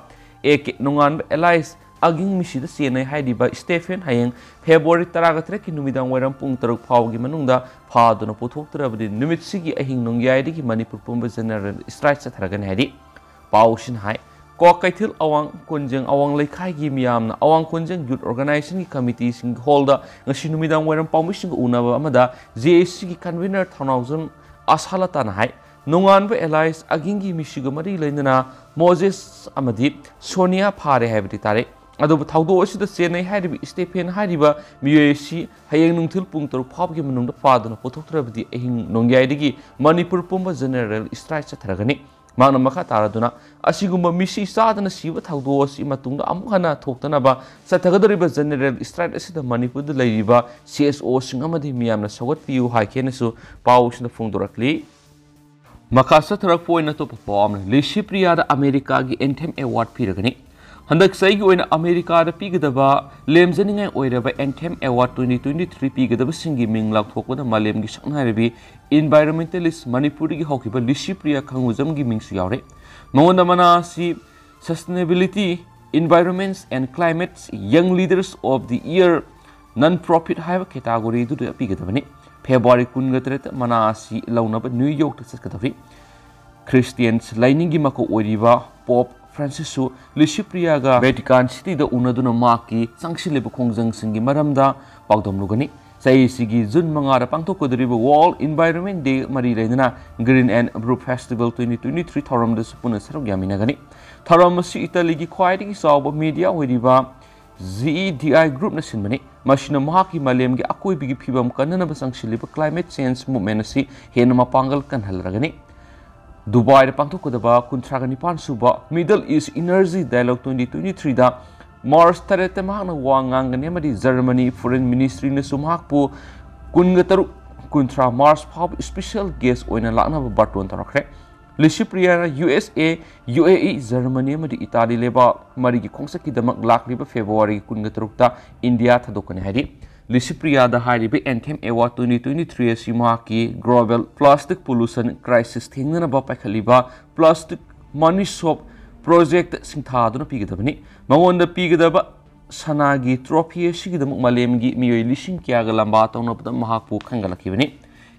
ꯑꯦ ꯀꯦ ꯅꯣꯡꯉꯥꯟꯕ alias ꯑꯒꯤꯡ ꯃꯤꯁꯤꯗ ꯆꯦꯟꯅꯩ ꯍꯥꯏꯔꯤꯕ ꯁ꯭ꯇꯦꯐꯦꯟ ꯍꯌꯦꯡ February ꯇꯔꯥꯒ ꯇꯔꯦꯠꯀꯤ ꯅꯨꯃꯤꯗꯥꯡ ꯋꯥꯏꯔꯝ ꯄꯨꯡ ꯇꯔꯨꯛ ꯐꯥꯎꯒꯤ ꯃꯅꯨꯡꯗ ꯐꯥꯗꯨꯅ ꯄꯨꯊꯣꯛꯇ꯭ꯔꯕꯗꯤ ꯅꯨꯃꯤꯠꯁꯤꯒꯤ ꯑꯍꯤꯡ ꯅꯣꯡꯌꯥꯏꯗꯒꯤ ꯃꯅꯤꯄꯨꯔ ꯄꯨꯝꯕ general strike ꯆꯠꯊꯔꯒꯅꯤ ꯍꯥꯏꯔꯤ꯫ ꯄꯥꯎꯁꯤꯅ ꯍꯥꯏ, ꯀ꯭ꯋꯥꯀꯩꯊꯦꯜ ꯑꯋꯥꯡ ꯀꯣꯟꯖꯦꯡ ꯑꯋꯥꯡ ꯂꯩꯀꯥꯏꯒꯤ ꯃꯤꯌꯥꯝꯅ ꯑꯋꯥꯡ ꯀꯣꯟꯖꯦꯡ youth organizationꯒꯤ committeeꯁꯤꯡꯒꯤ hallꯗ ꯉꯁꯤ ꯅꯨꯃꯤꯗꯥꯡ ꯋꯥꯏꯔꯝ ꯄꯥꯎꯃꯤꯁꯤꯡꯒ ꯎꯅꯕ ꯑꯃꯗ ꯖꯦ ꯑꯦ ꯁꯤꯒꯤ convener ꯊꯧꯅꯥꯎꯖꯝ ꯑꯁꯥꯂꯇꯥꯅ ꯍꯥꯏ, ꯅꯣꯡꯉꯥꯟꯕ alias ꯑꯒꯤꯡꯒꯤ ꯃꯤꯁꯤꯒ ꯃꯔꯤ ꯂꯩꯅꯅ ꯃꯣꯖꯦꯁ ꯑꯃꯗꯤ ꯁꯣꯅꯤꯌꯥ ꯐꯥꯔꯦ ꯍꯥꯏꯕꯗꯤ ꯇꯥꯔꯦ꯫ ꯑꯗꯨꯕꯨ ꯊꯧꯗꯣꯛ ꯑꯁꯤꯗ ꯆꯦꯟꯅꯩ ꯍꯥꯏꯔꯤꯕ ꯁ꯭ꯇꯦꯐꯦꯟ ꯍꯥꯏꯔꯤꯕ ꯃꯤꯑꯣꯏ ꯑꯁꯤ ꯍꯌꯦꯡ ꯅꯨꯡꯊꯤꯜ ꯄꯨꯡ ꯇꯔꯨꯛ ꯐꯥꯎꯕꯒꯤ ꯃꯅꯨꯡꯗ ꯐꯥꯗꯨꯅ ꯄꯨꯊꯣꯛꯇ꯭ꯔꯕꯗꯤ ꯑꯍꯤꯡ ꯅꯣꯡꯌꯥꯏꯗꯒꯤ ꯃꯅꯤꯄꯨꯔ ꯄꯨꯝꯕ general strike ꯆꯠꯊꯔꯒꯅꯤ꯫ ꯃꯍꯥꯛꯅ ꯃꯈꯥ ꯇꯥꯔꯗꯨꯅ, ꯑꯁꯤꯒꯨꯝꯕ ꯃꯤꯁꯤ ꯆꯥꯗꯅ ꯁꯤꯕ ꯊꯧꯗꯣꯛ ꯑꯁꯤ ꯃꯇꯨꯡꯗ ꯑꯃꯨꯛ ꯍꯟꯅ ꯊꯣꯛꯇꯅꯕ ꯆꯠꯊꯒꯗꯧꯔꯤꯕ general strike ꯑꯁꯤꯗ ꯃꯅꯤꯄꯨꯔꯗ ꯂꯩꯔꯤꯕ ꯁꯤ ꯑꯦꯁ ꯑꯣꯁꯤꯡ ꯑꯃꯗꯤ ꯃꯤꯌꯥꯝꯅ ꯁꯧꯒꯠꯄꯤꯌꯨ ꯍꯥꯏꯈꯤꯅꯁꯨ ꯄꯥꯎꯁꯤꯗ ꯐꯣꯡꯗꯣꯔꯛꯂꯤ꯫ ꯃꯈꯥ ꯆꯠꯊꯔꯛꯄ ꯑꯣꯏꯅ ꯑꯇꯣꯞꯄ ꯄꯥꯎ ꯑꯃꯅ, ꯂꯤꯁꯤꯄ꯭ꯔꯤꯌꯥꯗ ꯑꯃꯦꯔꯤꯀꯥꯒꯤ Anthem Award ꯄꯤꯔꯒꯅꯤ꯫ ꯍꯟꯗꯛ ꯆꯍꯤꯒꯤ ꯑꯣꯏꯅ ꯑꯃꯦꯔꯤꯀꯥꯗ ꯄꯤꯒꯗꯕ ꯂꯦꯝꯖꯅꯤꯡꯉꯥꯏ ꯑꯣꯏꯔꯕ Anthem Award twenty twenty-three ꯄꯤꯒꯗꯕꯁꯤꯡꯒꯤ ꯃꯤꯡ ꯂꯥꯎꯊꯣꯛꯄꯗ ꯃꯥꯂꯦꯝꯒꯤ ꯁꯛꯅꯥꯏꯔꯕꯤ environmentalist ꯃꯅꯤꯄꯨꯔꯗꯒꯤ ꯍꯧꯈꯤꯕ ꯂꯤꯁꯤꯄ꯭ꯔꯤꯌꯥ ꯈꯪꯉꯨꯖꯝꯒꯤ ꯃꯤꯡꯁꯨ ꯌꯥꯎꯔꯦ꯫ ꯃꯉꯣꯟꯗ ꯃꯅꯥ ꯑꯁꯤ Sustainability, Environments and Climate's Young Leaders of the Year non-profit ꯍꯥꯏꯕ categoryꯗꯨꯗ ꯄꯤꯒꯗꯕꯅꯤ꯫ February ꯀꯨꯟꯒ ꯇꯔꯦꯠꯇ ꯃꯅꯥ ꯑꯁꯤ ꯂꯧꯅꯕ ꯅ꯭ꯌꯨ ꯌꯣꯔꯛꯇ ꯆꯠꯀꯗꯧꯔꯤ꯫ ꯈ꯭ꯔꯤꯁꯇꯤꯌꯟ ꯂꯥꯏꯅꯤꯡꯒꯤ ꯃꯀꯣꯛ ꯑꯣꯏꯔꯤꯕ ꯄꯣꯞ ꯐ꯭ꯔꯥꯟꯁꯤꯁꯁꯨ ꯂꯤꯁꯤꯄ꯭ꯔꯤꯌꯥꯒ ꯚꯦꯇꯤꯀꯥꯟ ꯁꯤꯇꯤꯗ ꯎꯅꯗꯨꯅ ꯃꯍꯥꯛꯀꯤ ꯆꯪꯁꯤꯜꯂꯤꯕ ꯈꯣꯡꯖꯪꯁꯤꯡꯒꯤ ꯃꯔꯝꯗ ꯄꯥꯎꯗꯝꯂꯨꯒꯅꯤ꯫ ꯆꯍꯤꯁꯤꯒꯤ ꯖꯨꯟ ꯃꯉꯥꯗ ꯄꯥꯡꯊꯣꯛꯀꯗꯧꯔꯤꯕ World Environment Day ꯃꯔꯤ ꯂꯩꯅꯅ Green and Blue Festival twenty twenty-three ꯊꯧꯔꯝꯗꯁꯨ ꯄꯨꯟꯅ ꯁꯔꯨꯛ ꯌꯥꯃꯤꯟꯅꯒꯅꯤ꯫ ꯊꯧꯔꯝ ꯑꯁꯤ ꯏꯇꯥꯂꯤꯒꯤ ꯈ꯭ꯋꯥꯏꯗꯒꯤ ꯆꯥꯎꯕ media ꯑꯣꯏꯔꯤꯕ ꯖꯤ ꯏ ꯗꯤ ꯑꯥꯏ groupꯅ ꯁꯤꯟꯕꯅꯤ꯫ ꯃꯁꯤꯅ ꯃꯍꯥꯛꯀꯤ ꯃꯥꯂꯦꯝꯒꯤ ꯑꯀꯣꯏꯕꯒꯤ ꯐꯤꯕꯝ ꯀꯟꯅꯅꯕ ꯆꯪꯁꯤꯜꯂꯤꯕ climate change movement ꯑꯁꯤ ꯍꯦꯟꯅ ꯃꯄꯥꯡꯒꯜ ꯀꯟꯍꯜꯂꯔꯒꯅꯤ꯫ ꯗꯨꯕꯥꯏꯗ ꯄꯥꯡꯊꯣꯛꯀꯗꯕ ꯀꯨꯟꯊ꯭ꯔꯥꯒ ꯅꯤꯄꯥꯟ ꯁꯨꯕ Middle East Energy Dialogue twenty twenty-threeꯗ ꯃꯥꯔꯆ ꯇꯔꯦꯠꯇ ꯃꯍꯥꯛꯅ ꯋꯥ ꯉꯥꯡꯒꯅꯤ ꯑꯃꯗꯤ ꯖꯔꯃꯅꯤ foreign ministryꯅꯁꯨ ꯃꯍꯥꯛꯄꯨ ꯀꯨꯟꯒ ꯇꯔꯨꯛ, ꯀꯨꯟꯊ꯭ꯔꯥ ꯃꯥꯔꯆ ꯐꯥꯎꯕ special guest ꯑꯣꯏꯅ ꯂꯥꯛꯅꯕ ꯕꯥꯔꯇꯣꯟ ꯇꯧꯔꯛꯈ꯭ꯔꯦ꯫ ꯂꯤꯁꯤꯄ꯭ꯔꯤꯌꯥꯅ ꯌꯨ ꯑꯦꯁ ꯑꯦ, ꯌꯨ ꯑꯦ ꯏ, ꯖꯔꯃꯅꯤ ꯑꯃꯗꯤ ꯏꯇꯥꯂꯤ ꯂꯩꯕꯥꯛ ꯃꯔꯤꯒꯤ ꯈꯣꯡꯆꯠꯀꯤꯗꯃꯛ ꯂꯥꯛꯂꯤꯕ ꯐꯦꯕ꯭ꯔꯨꯋꯥꯔꯤꯒꯤ ꯀꯨꯟꯒ ꯇꯔꯨꯛꯇ ꯏꯟꯗꯤꯌꯥ ꯊꯥꯗꯣꯛꯀꯅꯤ ꯍꯥꯏꯔꯤ꯫ ꯂꯤꯁꯤꯄ꯭ꯔꯤꯌꯥꯗ ꯍꯥꯏꯔꯤꯕ Anthem Award twenty twenty-three ꯑꯁꯤ ꯃꯍꯥꯛꯀꯤ global plastic pollution crisis ꯊꯦꯡꯅꯅꯕ ꯄꯥꯏꯈꯠꯂꯤꯕ plastic money shop project ꯁꯤꯡꯊꯥꯗꯨꯅ ꯄꯤꯒꯗꯕꯅꯤ꯫ ꯃꯉꯣꯟꯗ ꯄꯤꯒꯗꯕ ꯁꯅꯥꯒꯤ trophy ꯑꯁꯤꯒꯤꯗꯃꯛ ꯃꯥꯂꯦꯝꯒꯤ ꯃꯤꯑꯣꯏ ꯂꯤꯁꯤꯡ ꯀꯌꯥꯒ ꯂꯝꯕꯥ ꯇꯧꯅꯕꯗ ꯃꯍꯥꯛꯄꯨ ꯈꯟꯒꯠꯂꯛꯈꯤꯕꯅꯤ꯫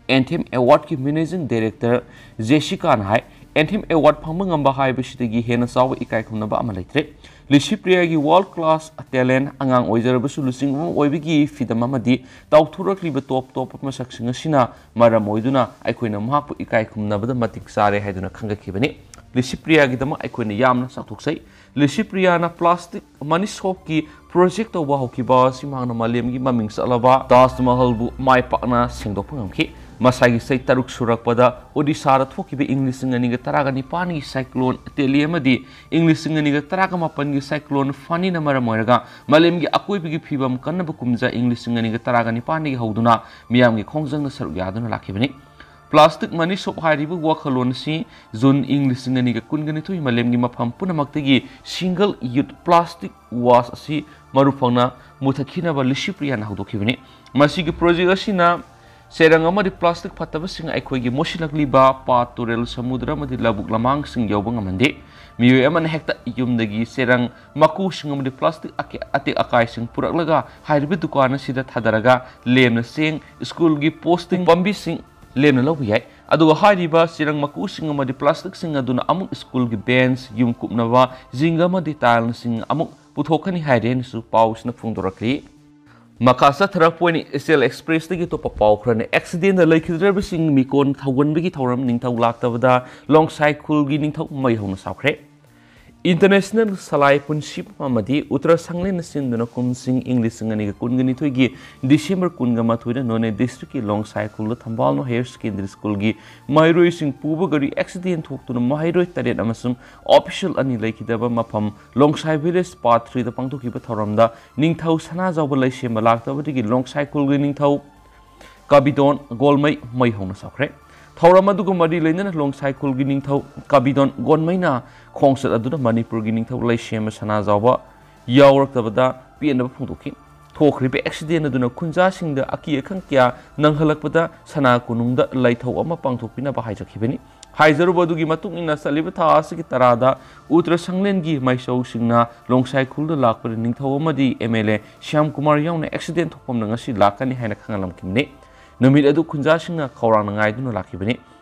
Anthem Award ꯀꯤ managing director ꯖꯦꯁꯤꯀꯥꯅ ꯍꯥꯏ, Anthem Award ꯐꯪꯕ ꯉꯝꯕ ꯍꯥꯏꯕꯁꯤꯗꯒꯤ ꯍꯦꯟꯅ ꯆꯥꯎꯕ ꯏꯀꯥꯏ ꯈꯨꯝꯅꯕ ꯑꯃ ꯂꯩꯇ꯭ꯔꯦ꯫ ꯂꯤꯁꯤꯄ꯭ꯔꯤꯌꯥꯒꯤ world class talent, ꯑꯉꯥꯡ ꯑꯣꯏꯖꯔꯕꯁꯨ ꯂꯨꯆꯤꯡꯕ ꯑꯃ ꯑꯣꯏꯕꯒꯤ ꯐꯤꯗꯝ ꯑꯃꯗꯤ ꯇꯥꯎꯊꯣꯔꯛꯂꯤꯕ ꯇꯣꯞ ꯇꯣꯞꯄ ꯃꯁꯛꯁꯤꯡ ꯑꯁꯤꯅ ꯃꯔꯝ ꯑꯣꯏꯗꯨꯅ ꯑꯩꯈꯣꯏꯅ ꯃꯍꯥꯛꯄꯨ ꯏꯀꯥꯏ ꯈꯨꯝꯅꯕꯗ ꯃꯇꯤꯛ ꯆꯥꯔꯦ ꯍꯥꯏꯗꯨꯅ ꯈꯪꯒꯠꯈꯤꯕꯅꯤ꯫ ꯂꯤꯁꯤꯄ꯭ꯔꯤꯌꯥꯒꯤꯗꯃꯛ ꯑꯩꯈꯣꯏꯅ ꯌꯥꯝꯅ ꯆꯥꯎꯊꯣꯛꯆꯩ꯫ ꯂꯤꯁꯤꯄ꯭ꯔꯤꯌꯥꯅ plastic money shop ꯀꯤ project ꯇꯧꯕ ꯍꯧꯈꯤꯕ ꯑꯁꯤ ꯃꯍꯥꯛꯅ ꯃꯥꯂꯦꯝꯒꯤ ꯃꯃꯤꯡ ꯆꯠꯂꯕ ꯇꯥꯖ ꯃꯍꯜꯕꯨ ꯃꯥꯏ ꯄꯥꯛꯅ ꯁꯦꯡꯗꯣꯛꯄ ꯉꯝꯈꯤ꯫ ꯃꯁꯥꯒꯤ ꯆꯍꯤ ꯇꯔꯨꯛ ꯁꯨꯔꯛꯄꯗ ꯑꯣꯗꯤꯁꯥꯗ ꯊꯣꯛꯈꯤꯕ ꯏꯪ ꯂꯤꯁꯤꯡ ꯑꯅꯤꯒ ꯇꯔꯥꯒ ꯅꯤꯄꯥꯟꯒꯤ cyclone ꯇꯦꯂꯤ ꯑꯃꯗꯤ ꯏꯪ ꯂꯤꯁꯤꯡ ꯑꯅꯤꯒ ꯇꯔꯥꯒ ꯃꯥꯄꯟꯒꯤ cyclone ꯐꯥꯅꯤꯅ ꯃꯔꯝ ꯑꯣꯏꯔꯒ ꯃꯥꯂꯦꯝꯒꯤ ꯑꯀꯣꯏꯕꯒꯤ ꯐꯤꯕꯝ ꯀꯟꯅꯕ ꯀꯨꯝꯖꯥ ꯏꯪ ꯂꯤꯁꯤꯡ ꯑꯅꯤꯒ ꯇꯔꯥꯒ ꯅꯤꯄꯥꯟꯗꯒꯤ ꯍꯧꯗꯨꯅ ꯃꯤꯌꯥꯝꯒꯤ ꯈꯣꯡꯖꯪꯗ ꯁꯔꯨꯛ ꯌꯥꯗꯨꯅ ꯂꯥꯛꯈꯤꯕꯅꯤ꯫ Plastic money shop ꯍꯥꯏꯔꯤꯕ ꯋꯥꯈꯜꯂꯣꯟ ꯑꯁꯤ ꯖꯨꯟ ꯏꯪ ꯂꯤꯁꯤꯡ ꯑꯅꯤꯒ ꯀꯨꯟꯒ ꯅꯤꯊꯣꯏ ꯃꯥꯂꯦꯝꯒꯤ ꯃꯐꯝ ꯄꯨꯝꯅꯃꯛꯇꯒꯤ single use plastic waste ꯑꯁꯤ ꯃꯔꯨ ꯐꯪꯅ ꯃꯨꯊꯠꯈꯤꯅꯕ ꯂꯤꯁꯤꯄ꯭ꯔꯤꯌꯥꯅ ꯍꯧꯗꯣꯛꯈꯤꯕꯅꯤ꯫ ꯃꯁꯤꯒꯤ project ꯑꯁꯤꯅ ꯆꯦꯔꯪ ꯑꯃꯗꯤ plastic ꯐꯠꯇꯕꯁꯤꯡ ꯑꯩꯈꯣꯏꯒꯤ ꯃꯣꯠꯁꯤꯜꯂꯛꯂꯤꯕ ꯄꯥꯠ, ꯇꯨꯔꯦꯜ, ꯁꯃꯨꯗ꯭ꯔ ꯑꯃꯗꯤ ꯂꯧꯕꯨꯛ ꯂꯝꯍꯥꯡꯁꯤꯡ ꯌꯧꯕ ꯉꯝꯍꯟꯗꯦ꯫ ꯃꯤꯑꯣꯏ ꯑꯃꯅ ꯍꯦꯛꯇ ꯌꯨꯝꯗꯒꯤ ꯆꯦꯔꯪ, ꯃꯀꯨꯁꯤꯡ ꯑꯃꯗꯤ plastic ꯑꯀꯦ-, ꯑꯇꯦꯛ ꯑꯀꯥꯏꯁꯤꯡ ꯄꯨꯔꯛꯂꯒ ꯍꯥꯏꯔꯤꯕ ꯗꯨꯀꯥꯟ ꯑꯁꯤꯗ ꯊꯥꯗꯔꯒ ꯂꯦꯝꯅ ꯆꯦꯡ, ꯁ꯭ꯀꯨꯜꯒꯤ posting ꯄꯥꯝꯕꯤꯁꯤꯡ ꯂꯦꯝꯅ ꯂꯧꯕ ꯌꯥꯏ꯫ ꯑꯗꯨꯒ ꯍꯥꯏꯔꯤꯕ ꯆꯦꯔꯪ ꯃꯀꯨꯁꯤꯡ ꯑꯃꯗꯤ plasticꯁꯤꯡ ꯑꯗꯨꯅ ꯑꯃꯨꯛ ꯁ꯭ꯀꯨꯜꯒꯤ bench, ꯌꯨꯝ ꯀꯨꯞꯅꯕ zinc ꯑꯃꯗꯤ tileꯁꯤꯡ ꯑꯃꯨꯛ ꯄꯨꯊꯣꯛꯀꯅꯤ ꯍꯥꯏꯔꯦꯅꯁꯨ ꯄꯥꯎꯁꯤꯅ ꯐꯣꯡꯗꯣꯔꯛꯂꯤ꯫ ꯃꯈꯥ ꯆꯠꯊꯔꯛꯄ ꯑꯣꯏꯅ Asian Expressꯇꯒꯤ ꯑꯇꯣꯞꯄ ꯄꯥꯎ ꯈꯔꯅ, accidentꯗ ꯂꯩꯈꯤꯗ꯭ꯔꯕꯁꯤꯡ ꯃꯤꯀꯣꯟ ꯊꯧꯒꯟꯕꯒꯤ ꯊꯧꯔꯝ ꯅꯤꯡꯊꯧ ꯂꯥꯛꯇꯕꯗ ꯂꯣꯡꯁꯥꯏ ꯈꯨꯜꯒꯤ ꯅꯤꯡꯊꯧ ꯃꯩ ꯍꯧꯅ ꯁꯥꯎꯈ꯭ꯔꯦ꯫ International ꯁꯂꯥꯏ ꯄꯨꯟꯁꯤꯕꯝ ꯑꯃꯗꯤ ꯎꯠꯇꯔ ꯁꯪꯂꯦꯟꯅ ꯁꯤꯟꯗꯨꯅ ꯀꯨꯝꯁꯤꯡ ꯏꯪ ꯂꯤꯁꯤꯡ ꯑꯅꯤꯒ ꯀꯨꯟꯒ ꯅꯤꯊꯣꯏꯒꯤ December ꯀꯨꯟꯒ ꯃꯥꯊꯣꯏꯗ ꯅꯣꯅꯦ districtꯀꯤ ꯂꯣꯡꯁꯥꯏ ꯈꯨꯜꯗ ꯊꯝꯕꯥꯜꯅꯨ Higher Secondary Schoolꯒꯤ ꯃꯍꯩꯔꯣꯏꯁꯤꯡ ꯄꯨꯕ ꯒꯥꯔꯤ accident ꯊꯣꯛꯇꯨꯅ ꯃꯍꯩꯔꯣꯏ ꯇꯔꯦꯠ ꯑꯃꯁꯨꯡ official ꯑꯅꯤ ꯂꯩꯈꯤꯗꯕ ꯃꯐꯝ ꯂꯣꯡꯁꯥꯏ village part threeꯗ ꯄꯥꯡꯊꯣꯛꯈꯤꯕ ꯊꯧꯔꯝꯗ ꯅꯤꯡꯊꯧ ꯁꯅꯥꯖꯥꯎꯕ ꯂꯩꯁꯦꯝꯕ ꯂꯥꯛꯇꯕꯗꯒꯤ ꯂꯣꯡꯁꯥꯏ ꯈꯨꯜꯒꯤ ꯅꯤꯡꯊꯧ ꯀꯥꯕꯤꯗꯣꯟ ꯒꯣꯜꯃꯩ ꯃꯩ ꯍꯧꯅ ꯁꯥꯎꯈ꯭ꯔꯦ꯫ ꯊꯧꯔꯝ ꯑꯗꯨꯒ ꯃꯔꯤ ꯂꯩꯅꯅ ꯂꯣꯡꯁꯥꯏ ꯈꯨꯜꯒꯤ ꯅꯤꯡꯊꯧ ꯀꯥꯕꯤꯗꯣꯟ ꯒꯣꯟꯃꯩꯅ ꯈꯣꯡꯆꯠ ꯑꯗꯨꯗ ꯃꯅꯤꯄꯨꯔꯒꯤ ꯅꯤꯡꯊꯧ ꯂꯩꯁꯦꯝꯕ ꯁꯅꯥꯖꯥꯎꯕ ꯌꯥꯎꯔꯛꯇꯕꯗ ꯄꯦꯟꯗꯕ ꯐꯣꯡꯗꯣꯛꯈꯤ꯫ ꯊꯣꯛꯈ꯭ꯔꯤꯕ ꯑꯦꯛꯁꯤꯗꯦꯟ ꯑꯗꯨꯅ ꯈꯨꯟꯖꯥꯁꯤꯡꯗ ꯑꯀꯤ ꯑꯈꯪ ꯀꯌꯥ ꯅꯪꯍꯜꯂꯛꯄꯗ ꯁꯅꯥ ꯀꯣꯅꯨꯡꯗ ꯂꯩꯊꯧ ꯑꯃ ꯄꯥꯡꯊꯣꯛꯄꯤꯅꯕ ꯍꯥꯏꯖꯈꯤꯕꯅꯤ꯫ ꯍꯥꯏꯖꯔꯨꯕ ꯑꯗꯨꯒꯤ ꯃꯇꯨꯡ ꯏꯟꯅ ꯆꯠꯂꯤꯕ ꯊꯥ ꯑꯁꯤꯒꯤ ꯇꯔꯥꯗ ꯎꯇ꯭ꯔ ꯁꯪꯂꯦꯟꯒꯤ ꯃꯥꯏꯆꯧꯁꯤꯡꯅ ꯂꯣꯡꯁꯥꯏ ꯈꯨꯜꯗ ꯂꯥꯛꯄꯗ ꯅꯤꯡꯊꯧ ꯑꯃꯗꯤ M L A Shyam Kumar ꯌꯥꯎꯅ ꯑꯦꯛꯁꯤꯗꯦꯟ ꯊꯣꯛꯐꯝꯗ ꯉꯁꯤ ꯂꯥꯛꯀꯅꯤ ꯍꯥꯏꯅ ꯈꯪꯍꯜꯂꯝꯈꯤꯕꯅꯤ꯫ ꯅꯨꯃꯤꯠ ꯑꯗꯨ ꯈꯨꯟꯖꯥꯁꯤꯡꯅ ꯈꯧꯔꯥꯡꯅ ꯉꯥꯏꯗꯨꯅ ꯂꯥꯛꯈꯤꯕꯅꯤ꯫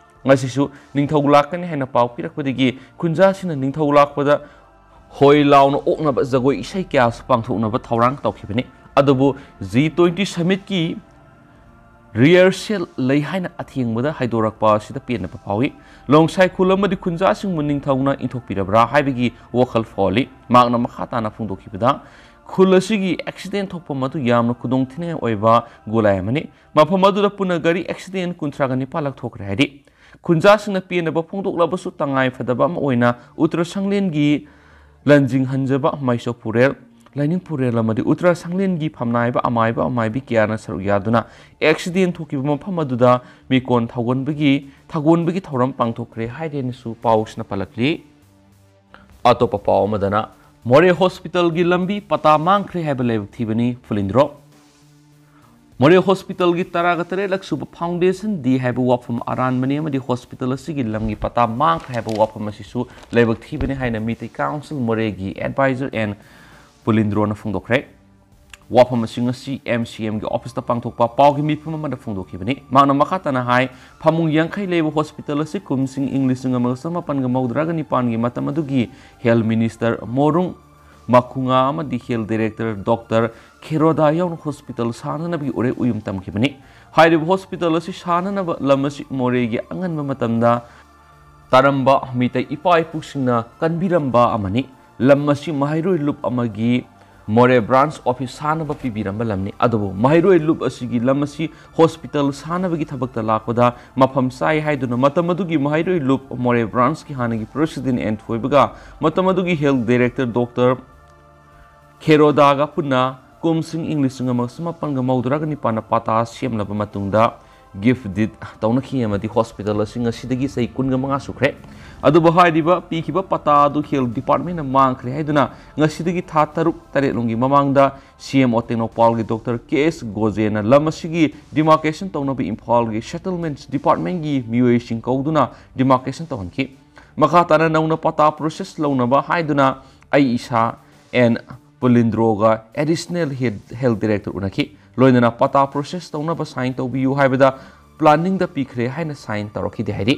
ꯉꯁꯤꯁꯨ ꯅꯤꯡꯊꯧ ꯂꯥꯛꯀꯅꯤ ꯍꯥꯏꯅ ꯄꯥꯎ ꯄꯤꯔꯛꯄꯗꯒꯤ ꯈꯨꯟꯖꯥꯁꯤꯡꯅ ꯅꯤꯡꯊꯧ ꯂꯥꯛꯄꯗ ꯍꯣꯏ ꯂꯥꯎꯅ ꯑꯣꯛꯅꯕ ꯖꯒꯣꯏ ꯏꯁꯩ ꯀꯌꯥꯁꯨ ꯄꯥꯡꯊꯣꯛꯅꯕ ꯊꯧꯔꯥꯡ ꯇꯧꯈꯤꯕꯅꯤ꯫ ꯑꯗꯨꯕꯨ ꯖꯤ ꯇ꯭ꯋꯦꯟꯇꯤ ꯁꯃꯤꯠꯀꯤ ꯔꯤꯍꯔꯁꯦꯜ ꯂꯩ ꯍꯥꯏꯅ ꯑꯊꯦꯡꯕꯗ ꯍꯥꯏꯗꯣꯔꯛꯄ ꯑꯁꯤꯗ ꯄꯦꯟꯗꯕ ꯐꯥꯎꯏ꯫ ꯂꯣꯡꯁꯥꯏ ꯈꯨꯜ ꯑꯃꯗꯤ ꯈꯨꯟꯖꯥꯁꯤꯡꯕꯨ ꯅꯤꯡꯊꯧꯅ ꯏꯟꯊꯣꯛꯄꯤꯔꯕ꯭ꯔꯥ ꯍꯥꯏꯕꯒꯤ ꯋꯥꯈꯜ ꯐꯥꯎꯍꯜꯂꯤ꯫ ꯃꯍꯥꯛꯅ ꯃꯈꯥ ꯇꯥꯅ ꯐꯣꯡꯗꯣꯛꯈꯤꯕꯗ, ꯈꯨꯜ ꯑꯁꯤꯒꯤ ꯑꯦꯛꯁꯤꯗꯦꯟ ꯊꯣꯛꯐꯝ ꯑꯗꯨ ꯌꯥꯝꯅ ꯈꯨꯗꯣꯡꯊꯤꯅꯤꯡꯉꯥꯏ ꯑꯣꯏꯕ ꯒꯣꯂꯥꯏ ꯑꯃꯅꯤ꯫ ꯃꯐꯝ ꯑꯗꯨꯗ ꯄꯨꯟꯅ ꯒꯥꯔꯤ ꯑꯦꯛꯁꯤꯗꯦꯟ ꯀꯨꯟꯊ꯭ꯔꯥꯒ ꯅꯤꯄꯥꯜ ꯂꯛ ꯊꯣꯛꯈ꯭ꯔꯦ ꯍꯥꯏꯔꯤ꯫ ꯈꯨꯟꯖꯥꯁꯤꯡꯅ ꯄꯦꯟꯗꯕ ꯐꯣꯡꯗꯣꯛꯂꯕꯁꯨ ꯇꯉꯥꯏ ꯐꯗꯕ ꯑꯃ ꯑꯣꯏꯅ ꯎꯇ꯭ꯔ ꯁꯪꯂꯦꯟꯒꯤ ꯂꯟꯖꯤꯡꯍꯟꯖꯕ ꯃꯥꯏꯆꯧ ꯄꯨꯔꯦꯜ, ꯂꯥꯏꯅꯤꯡ ꯄꯨꯔꯦꯜ ꯑꯃꯗꯤ ꯎꯇ꯭ꯔ ꯁꯪꯂꯦꯟꯒꯤ ꯐꯝꯅꯥꯏꯕ ꯑꯃꯥꯏꯕ ꯑꯃꯥꯏꯕꯤ ꯀꯌꯥꯅ ꯁꯔꯨꯛ ꯌꯥꯗꯨꯅ ꯑꯦꯛꯁꯤꯗꯦꯟ ꯊꯣꯛꯈꯤꯕ ꯃꯐꯝ ꯑꯗꯨꯗ ꯃꯤꯀꯣꯟ ꯊꯧꯒꯣꯟꯕꯒꯤ ꯊꯧꯒꯣꯟꯕꯒꯤ ꯊꯧꯔꯝ ꯄꯥꯡꯊꯣꯛꯈ꯭ꯔꯦ ꯍꯥꯏꯔꯦꯅꯁꯨ ꯄꯥꯎꯁꯤꯅ ꯄꯜꯂꯛꯂꯤ꯫ ꯑꯇꯣꯞꯄ ꯄꯥꯎ ꯑꯃꯗꯅ, ꯃꯣꯔꯦ ꯍꯣꯁꯄꯤꯇꯥꯜꯒꯤ ꯂꯝꯕꯤ ꯄꯇꯥ ꯃꯥꯡꯈ꯭ꯔꯦ ꯍꯥꯏꯕ ꯂꯥꯏꯕꯛ ꯊꯤꯕꯅꯤ ꯐꯨꯂꯤꯟꯗ꯭ꯔꯣ꯫ ꯃꯣꯔꯦ ꯍꯣꯁꯄꯤꯇꯥꯜꯒꯤ ꯇꯔꯥꯒ ꯇꯔꯦꯠꯂꯛ ꯁꯨꯕ ꯐꯥꯎꯟꯗꯦꯁꯟ ꯗꯦ ꯍꯥꯏꯕ ꯋꯥꯐꯝ ꯑꯔꯥꯟꯕꯅꯤ ꯑꯃꯗꯤ ꯍꯣꯁꯄꯤꯇꯥꯜ ꯑꯁꯤꯒꯤ ꯂꯝꯒꯤ ꯄꯇꯥ ꯃꯥꯡꯈ꯭ꯔꯦ ꯍꯥꯏꯕ ꯋꯥꯐꯝ ꯑꯁꯤꯁꯨ ꯂꯥꯏꯕꯛ ꯊꯤꯕꯅꯤ ꯍꯥꯏꯅ ꯃꯤꯇꯩ ꯀꯥꯎꯟꯁꯤꯜ ꯃꯣꯔꯦꯒꯤ ꯑꯦꯗꯚꯥꯏꯖꯔ ꯑꯦꯟ ꯄꯨꯂꯤꯟꯗ꯭ꯔꯣꯅ ꯐꯣꯡꯗꯣꯛꯈ꯭ꯔꯦ꯫ ꯋꯥꯐꯝ ꯑꯁꯤ ꯉꯁꯤ ꯑꯦꯝ ꯁꯤ ꯑꯦꯝꯒꯤ ꯑꯣꯐꯤꯁꯇ ꯄꯥꯡꯊꯣꯛꯄ ꯄꯥꯎꯒꯤ ꯃꯤꯐꯝ ꯑꯃꯗ ꯐꯣꯡꯗꯣꯛꯈꯤꯕꯅꯤ꯫ ꯃꯍꯥꯛꯅ ꯃꯈꯥ ꯇꯥꯅ ꯍꯥꯏ, ꯐꯃꯨꯡ ꯌꯥꯡꯈꯩ ꯂꯩꯕ ꯍꯣꯁꯄꯤꯇꯥꯜ ꯑꯁꯤ ꯀꯨꯝꯁꯤꯡ ꯏꯪ ꯂꯤꯁꯤꯡ ꯑꯃꯒ ꯆꯃꯥꯄꯟꯒ ꯃꯧꯗ꯭ꯔꯥꯒ ꯅꯤꯄꯥꯟꯒꯤ ꯃꯇꯝ ꯑꯗꯨꯒꯤ ꯍꯦꯜꯊ ꯃꯤꯅꯤꯁꯇꯔ ꯃꯣꯔꯨꯡ ꯃꯈꯨꯉꯥ ꯑꯃꯗꯤ ꯍꯦꯜꯊ ꯗꯥꯏꯔꯦꯛꯇꯔ ꯗꯣꯛꯇꯔ ꯈꯦꯔꯣꯗꯥ ꯌꯥꯎꯅ ꯍꯣꯁꯄꯤꯇꯥꯜ ꯁꯥꯅꯅꯕꯒꯤ ꯎꯔꯦꯞ ꯎꯌꯨꯝ ꯇꯝꯈꯤꯕꯅꯤ꯫ ꯍꯥꯏꯔꯤꯕ ꯍꯣꯁꯄꯤꯇꯥꯜ ꯑꯁꯤ ꯁꯥꯅꯅꯕ ꯂꯝ ꯑꯁꯤ ꯃꯣꯔꯦꯒꯤ ꯑꯉꯟꯕ ꯃꯇꯝꯗ ꯇꯥꯔꯝꯕ ꯃꯤꯇꯩ ꯏꯄꯥ ꯏꯄꯨꯁꯤꯡꯅ ꯀꯟꯕꯤꯔꯝꯕ ꯑꯃꯅꯤ꯫ ꯂꯝ ꯑꯁꯤ ꯃꯍꯩꯔꯣꯏ ꯂꯨꯞ ꯑꯃꯒꯤ ꯃꯣꯔꯦ ꯕ꯭ꯔꯥꯟꯁ ꯑꯣꯐꯤꯁ ꯁꯥꯅꯕ ꯄꯤꯕꯤꯔꯝꯕ ꯂꯝꯅꯤ꯫ ꯑꯗꯨꯕꯨ ꯃꯍꯩꯔꯣꯏ ꯂꯨꯞ ꯑꯁꯤꯒꯤ ꯂꯝ ꯑꯁꯤ ꯍꯣꯁꯄꯤꯇꯥꯜ ꯁꯥꯅꯕꯒꯤ ꯊꯕꯛꯇ ꯂꯥꯛꯄꯗ ꯃꯐꯝ ꯆꯥꯏ ꯍꯥꯏꯗꯨꯅ ꯃꯇꯝ ꯑꯗꯨꯒꯤ ꯃꯍꯩꯔꯣꯏ ꯂꯨꯞ ꯃꯣꯔꯦ ꯕ꯭ꯔꯥꯟꯁꯀꯤ ꯍꯥꯟꯅꯒꯤ ꯄ꯭ꯔꯦꯁꯤꯗꯦꯟ ꯑꯦꯟ ꯊꯣꯏꯕꯒ ꯃꯇꯝ ꯑꯗꯨꯒꯤ ꯍꯦꯜꯊ ꯗꯥꯏꯔꯦꯛꯇꯔ ꯗꯣꯛꯇꯔ ꯈꯦꯔꯣꯗꯥꯒ ꯄꯨꯟꯅ ꯀꯨꯝꯁꯤꯡ ꯏꯪ ꯂꯤꯁꯤꯡ ꯑꯃꯒ ꯆꯃꯥꯄꯟꯒ ꯃꯧꯗ꯭ꯔꯥꯒ ꯅꯤꯄꯥꯟꯗ ꯄꯇꯥ ꯁꯦꯝꯂꯕ ꯃꯇꯨꯡꯗ gift deed ꯇꯧꯅꯈꯤ ꯑꯃꯗꯤ ꯍꯣꯁꯄꯤꯇꯥꯜ ꯑꯁꯤ ꯉꯁꯤꯗꯒꯤ ꯆꯍꯤ ꯀꯨꯟꯒ ꯃꯉꯥ ꯁꯨꯈ꯭ꯔꯦ꯫ ꯑꯗꯨꯕꯨ ꯍꯥꯏꯔꯤꯕ ꯄꯤꯈꯤꯕ ꯄꯇꯥ ꯑꯗꯨ ꯍꯦꯜꯊ ꯗꯤꯄꯥꯔꯠꯃꯦꯟꯅ ꯃꯥꯡꯈ꯭ꯔꯦ ꯍꯥꯏꯗꯨꯅ ꯉꯁꯤꯗꯒꯤ ꯊꯥ ꯇꯔꯨꯛ ꯇꯔꯦꯠ ꯂꯣꯝꯒꯤ ꯃꯃꯥꯡꯗ ꯁꯤ ꯑꯦꯝ ꯑꯣ ꯇꯦꯡꯅꯧꯄꯜꯒꯤ ꯗꯣꯛꯇꯔ ꯀꯦ ꯑꯦꯁ ꯒꯣꯖꯦꯅ ꯂꯝ ꯑꯁꯤꯒꯤ ꯗꯤꯃꯥꯔꯀꯦꯁꯟ ꯇꯧꯅꯕ ꯏꯝꯐꯥꯜꯒꯤ ꯁꯦꯇꯜꯃꯦꯟꯠꯁ ꯗꯤꯄꯥꯔꯠꯃꯦꯟꯒꯤ ꯃꯤꯑꯣꯏꯁꯤꯡ ꯀꯧꯗꯨꯅ ꯗꯤꯃꯥꯔꯀꯦꯁꯟ ꯇꯧꯍꯟꯈꯤ꯫ ꯃꯈꯥ ꯇꯥꯅ ꯅꯧꯅ ꯄꯇꯥ ꯄ꯭ꯔꯣꯁꯦꯁ ꯂꯧꯅꯕ ꯍꯥꯏꯗꯨꯅ ꯑꯩ ꯏꯁꯥ ꯑꯦꯟ ꯄꯨꯂꯤꯟꯗ꯭ꯔꯣꯒ ꯑꯦꯗꯤꯁꯅꯦꯜ ꯍꯦꯜꯊ ꯗꯤꯔꯦꯛꯇꯔ ꯎꯅꯈꯤ꯫ ꯂꯣꯏꯅꯅ ꯄꯇꯥ ꯄ꯭ꯔꯣꯁꯦꯁ ꯇꯧꯅꯕ ꯁꯥꯏꯟ ꯇꯧꯕꯤꯌꯨ ꯍꯥꯏꯕꯗ ꯄ꯭ꯂꯥꯅꯤꯡꯗ ꯄꯤꯈ꯭ꯔꯦ ꯍꯥꯏꯅ ꯁꯥꯏꯟ ꯇꯧꯔꯛꯈꯤꯗꯦ ꯍꯥꯏꯔꯤ꯫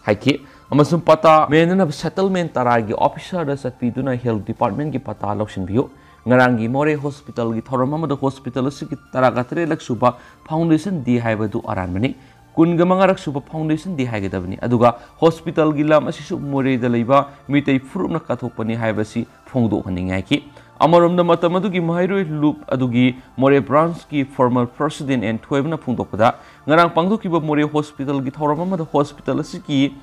ꯍꯥꯏꯈꯤ꯫ ꯑꯃꯁꯨꯡ ꯄꯇꯥ ꯃꯦꯟꯅꯅꯕ ꯁꯦꯇꯜꯃꯦꯟꯠ ꯇꯔꯥꯒꯤ ꯑꯣꯐꯤꯁꯥꯔꯗ ꯆꯠꯄꯤꯗꯨꯅ ꯍꯦꯜꯊ ꯗꯤꯄꯥꯔꯠꯃꯦꯟꯠꯀꯤ ꯄꯇꯥ ꯂꯧꯁꯤꯟꯕꯤꯌꯨ꯫ ꯉꯔꯥꯡꯒꯤ ꯃꯣꯔꯦ ꯍꯣꯁꯄꯤꯇꯥꯜꯒꯤ ꯊꯧꯔꯝ ꯑꯃꯗ ꯍꯣꯁꯄꯤꯇꯥꯜ ꯑꯁꯤꯒꯤ ꯇꯔꯥꯒ ꯇꯔꯦꯠꯂꯛ ꯁꯨꯕ ꯐꯥꯎꯟꯗꯦꯁꯟ ꯗꯦ ꯍꯥꯏꯕꯗꯨ ꯑꯔꯥꯟꯕꯅꯤ꯫ ꯀꯨꯟꯒ ꯃꯉꯥꯔꯛ ꯁꯨꯕ ꯐꯥꯎꯟꯗꯦꯁꯟ ꯗꯦ ꯍꯥꯏꯒꯗꯕꯅꯤ꯫ ꯑꯗꯨꯒ ꯍꯣꯁꯄꯤꯇꯥꯜꯒꯤ ꯂꯝ ꯑꯁꯤꯁꯨ ꯃꯣꯔꯦꯗ ꯂꯩꯕ ꯃꯤꯇꯩ ꯐꯨꯔꯨꯞꯅ ꯀꯠꯊꯣꯛꯄꯅꯤ ꯍꯥꯏꯕꯁꯤ ꯐꯣꯡꯗꯣꯛꯍꯟꯅꯤꯡꯏ ꯍꯥꯏꯈꯤ꯫ ꯑꯃꯔꯣꯝꯗ ꯃꯇꯝ ꯑꯗꯨꯒꯤ ꯃꯍꯩꯔꯣꯏ ꯂꯨꯞ ꯑꯗꯨꯒꯤ ꯃꯣꯔꯦ ꯕ꯭ꯔꯥꯟꯁꯀꯤ ꯐꯣꯔꯃꯔ ꯄ꯭ꯔꯁꯤꯗꯦꯟ ꯑꯦꯟ ꯊꯣꯏꯕꯅ ꯐꯣꯡꯗꯣꯛꯄꯗ, ꯉꯔꯥꯡ ꯄꯥꯡꯊꯣꯛꯈꯤꯕ ꯃꯣꯔꯦ ꯍꯣꯁꯄꯤꯇꯥꯜꯒꯤ ꯊꯧꯔꯝ ꯑꯃꯗ ꯍꯣꯁꯄꯤꯇꯥꯜ ꯑꯁꯤꯒꯤ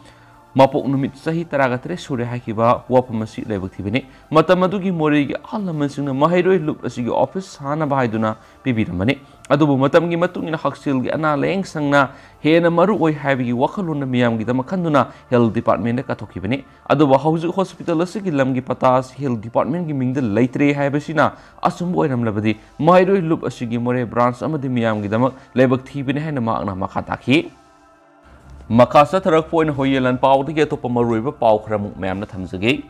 ꯃꯄꯣꯛ ꯅꯨꯃꯤꯠ ꯆꯍꯤ ꯇꯔꯥꯒ ꯇꯔꯦꯠ ꯁꯨꯔꯦ ꯍꯥꯏꯈꯤꯕ ꯋꯥꯐꯝ ꯑꯁꯤ ꯂꯥꯏꯕꯛ ꯊꯤꯕꯅꯤ꯫ ꯃꯇꯝ ꯑꯗꯨꯒꯤ ꯃꯣꯔꯦꯒꯤ ꯑꯍꯜ ꯂꯃꯟꯁꯤꯡꯅ ꯃꯍꯩꯔꯣꯏ ꯂꯨꯞ ꯑꯁꯤꯒꯤ ꯑꯣꯐꯤꯁ ꯁꯥꯅꯕ ꯍꯥꯏꯗꯨꯅ ꯄꯤꯕꯤꯔꯝꯕꯅꯤ꯫ ꯑꯗꯨꯕꯨ ꯃꯇꯝꯒꯤ ꯃꯇꯨꯡ ꯏꯟꯅ ꯍꯛꯁꯦꯜꯒꯤ ꯑꯅꯥ ꯂꯥꯌꯦꯡ ꯁꯪꯅ ꯍꯦꯟꯅ ꯃꯔꯨ ꯑꯣꯏ ꯍꯥꯏꯕꯒꯤ ꯋꯥꯈꯜꯂꯣꯟꯅ ꯃꯤꯌꯥꯝꯒꯤꯗꯃꯛ ꯈꯟꯗꯨꯅ ꯍꯦꯜꯊ ꯗꯤꯄꯥꯔꯠꯃꯦꯟꯠꯇ ꯀꯠꯊꯣꯛꯈꯤꯕꯅꯤ꯫ ꯑꯗꯨꯕꯨ ꯍꯧꯖꯤꯛ ꯍꯣꯁꯄꯤꯇꯥꯜ ꯑꯁꯤꯒꯤ ꯂꯝꯒꯤ ꯄꯇꯥ ꯑꯁꯤ ꯍꯦꯜꯊ ꯗꯤꯄꯥꯔꯠꯃꯦꯟꯠꯀꯤ ꯃꯤꯡꯗ ꯂꯩꯇ꯭ꯔꯦ ꯍꯥꯏꯕꯁꯤꯅ ꯑꯆꯨꯝꯕ ꯑꯣꯏꯔꯝꯂꯕꯗꯤ ꯃꯍꯩꯔꯣꯏ ꯂꯨꯞ ꯑꯁꯤꯒꯤ ꯃꯣꯔꯦ ꯕ꯭ꯔꯥꯟꯁ ꯑꯃꯗꯤ ꯃꯤꯌꯥꯝꯒꯤꯗꯃꯛ ꯂꯥꯏꯕꯛ ꯊꯤꯕꯅꯤ ꯍꯥꯏꯅ ꯃꯍꯥꯛꯅ ꯃꯈꯥ ꯇꯥꯈꯤ꯫ ꯃꯈꯥ ꯆꯠꯊꯔꯛꯄ ꯑꯣꯏꯅ ꯍꯣꯌꯦ ꯂꯥꯟ ꯄꯥꯎꯗꯒꯤ ꯑꯇꯣꯞꯄ ꯃꯔꯨꯑꯣꯏꯕ ꯄꯥꯎ ꯈꯔꯃꯨꯛ ꯃꯌꯥꯝꯅ ꯊꯝꯖꯒꯦ꯫